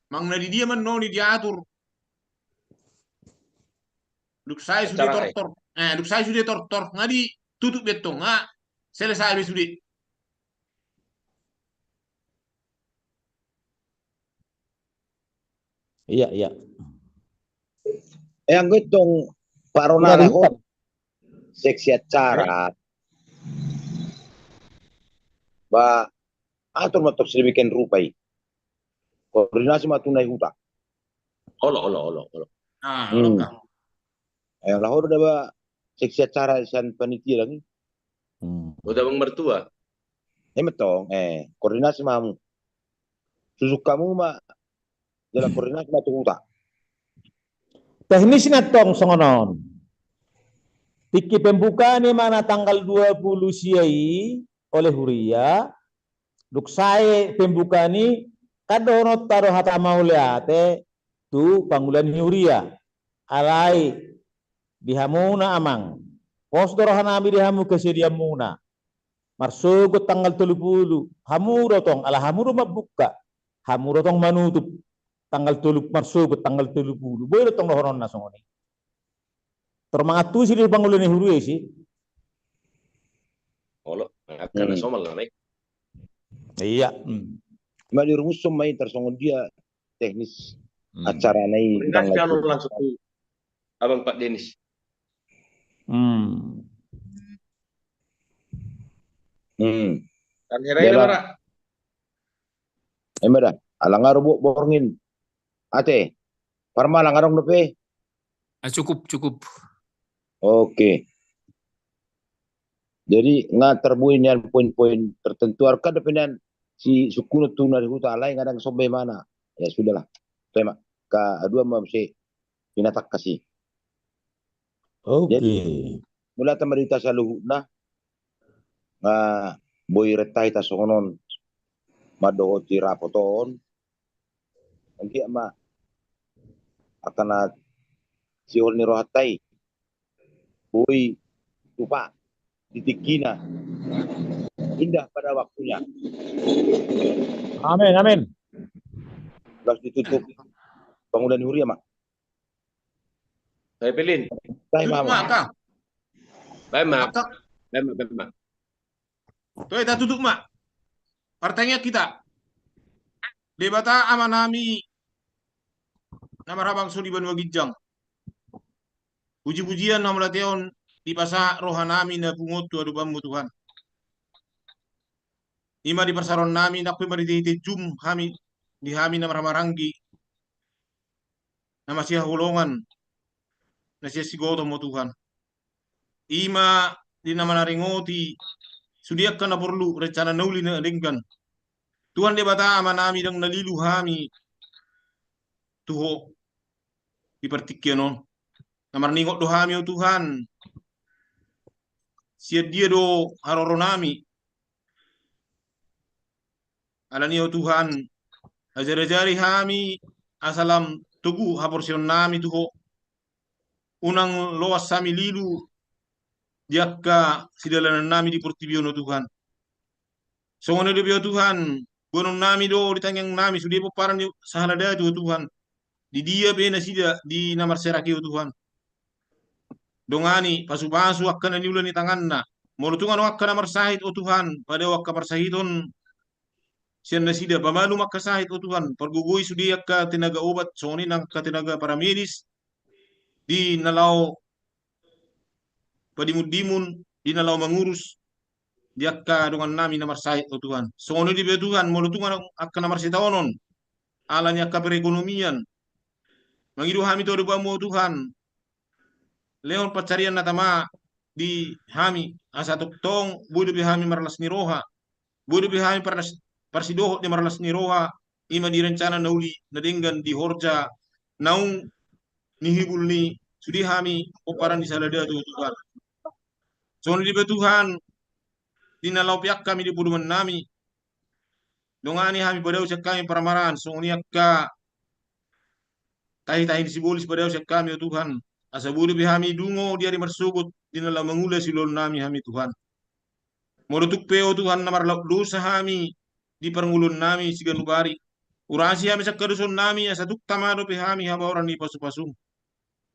Manang na di dia ma annon i diatur. Dung sae sude tortor. Eh, dung sae sude tortor. Nga ditutup be tong, nga selesai be sude. Iya, iya. Eh, anggo i tong Pak Rona, seksi acara. Ba atur ma tong sedemikian rupa i. Koordinasi ma tu na di huta. Olo, olo, olo, olo. Ah, olo. Ai laho do da ba seksi acara sian panitia dang i. Bota bang mertua. Ima tong, eh, koordinasi ma hamu. Susung hamu ma, jala koordinasi ma tu huta. Teknisna tong songon on. Tingki pembukaan i ma na tanggal dua pulu sia i, oleh huria, dung sae pembukaan i, kan dohononta do hata mauliate tu pangula ni huria. Alai di hamuna amang, pos do rohanami di hamu kesediaanmuna. Marsogot tanggal tolu pulu, hamu do tong, ala hamu do mambuka, hamu do tong manutup tanggal tolu, marsogot tanggal tolu pulu. Boi do tong dohononna songon i. Tor mangantusi do pangula ni huria i si. Olo, angka na somal na i. Iya. Ima dirumushon ma i tarsongon dia teknis acarana i. Koordinasi ma annon langsung tu abang Pak Denis. Hmm. Kan hira-hira mara. Ima da, ala nga ro borngin. Ate, parmalang adong dope? Ah, cukup, cukup. Oke. Jadi nga tarboi nian poin-poin tertentu, arkan dope nian si sungkunon tu na di huta, alai nga dang somba imana. Ya sudahlah. Tema ka adua ma muse pinatangkas i. Oke. Jadi mulata ma di hita saluhutna, nga boi renta hita songon on mandohoti rapot on. Anggiat ma angka na sihol ni rohanta i boi tupa. di tingkina, indah pada waktunya. Amin, amin. Laos ditutup pangula ni huria ma. Bae, Pelin. Bae ma. Bae ma. Bae ma. Toe, tatutup ma. Martangiang hita. Debata Amanami na marhabangsa di banua ginjang. Puji-pujian, hamauliateon dipasahat rohanami na pungu on tu adopanmu, Tuhan. I ma di parsaorannami, nang pe marhite-hite Zoom hami, di hami na marhahamaranggi, na masihaholongan, na sian sigotom, o Tuhan. I ma di na manaringoti sude angka na porlu, rencana na uli na denggan. Tuhan Debata Amanami, ndang na lilu hami tu Ho di partingkian on. Na marningot do hami, o Tuhan, sian dia do haroronami. Alani i, o Tuhan, ajari-ajari hami asa lam togu haporseaonnami tu Ho. Unang loas hami lilu di angka sidalanannami di portibi on, o Tuhan. Songon i dope, o Tuhan, boanonnami do di tangiangnami sude pomparan ni sahala datu, o Tuhan, di dia pe nasida di na marserak i, o Tuhan. Dongani, pasu-pasu angka na niula ni tanganna. Molo tung adong angka na marsahit, o Tuhan, padao angka parsahiton sian nasida, pamalum angka sahit, o Tuhan, pargogoi sude angka tenaga obat, songon i nang angka tenaga paramedis, di na laho padimun-dimun, di na laho mangurus di angka dongannami na marsahit, o Tuhan. Songon i dope, o Tuhan, molo tung adong angka na marsitaonon ala ni angka perekonomian, mangido hami tu adopanmu, o Tuhan, lehon pansarian na tama di hami, asa tongtong boi dope hami marlas ni roha, boi dope hami parlas-, parsidohot di marlas ni roha, i ma di rencana na uli na denggan di horja naung nihibul ni sude hami pomparan ni sahala datu, o Tuhan. Songon i dope, Tuhan, di na laho peak hami di podomannami, dongani hami, padao sian hami parmaraan, songon i angka tahi-tahi ni sibolis padao sian hami, o Tuhan. Asa boi dope hami dungo di ari marsogot, di na laho mangula siulaonnami hami, Tuhan. Molo tung pe, o Tuhan, na marlaok dosa hami di parngoluonnami siganup ari, urasi hami sian hadosaonnami, asa tung tama dope hami habaoran ni pasu-pasum.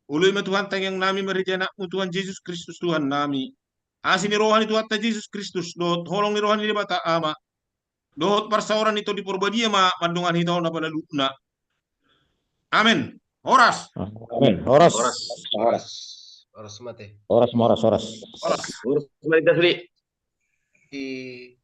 Oloi ma, Tuhan, tangiangnami marhite Anakmu, Tuhan Jesus Kristus, Tuhannami. Asi ni roha ni Tuhanta Jesus Kristus, dohot holong ni roha ni Debata Ama, dohot parsaoran ni Tondi Porbadia ma mandongani hita on apala lupna. Amen. Horas. Amen. Horas. Horas. Horas. Horas ma te. Horas ma, horas, horas. Horas. Horas ma te, Dasude. I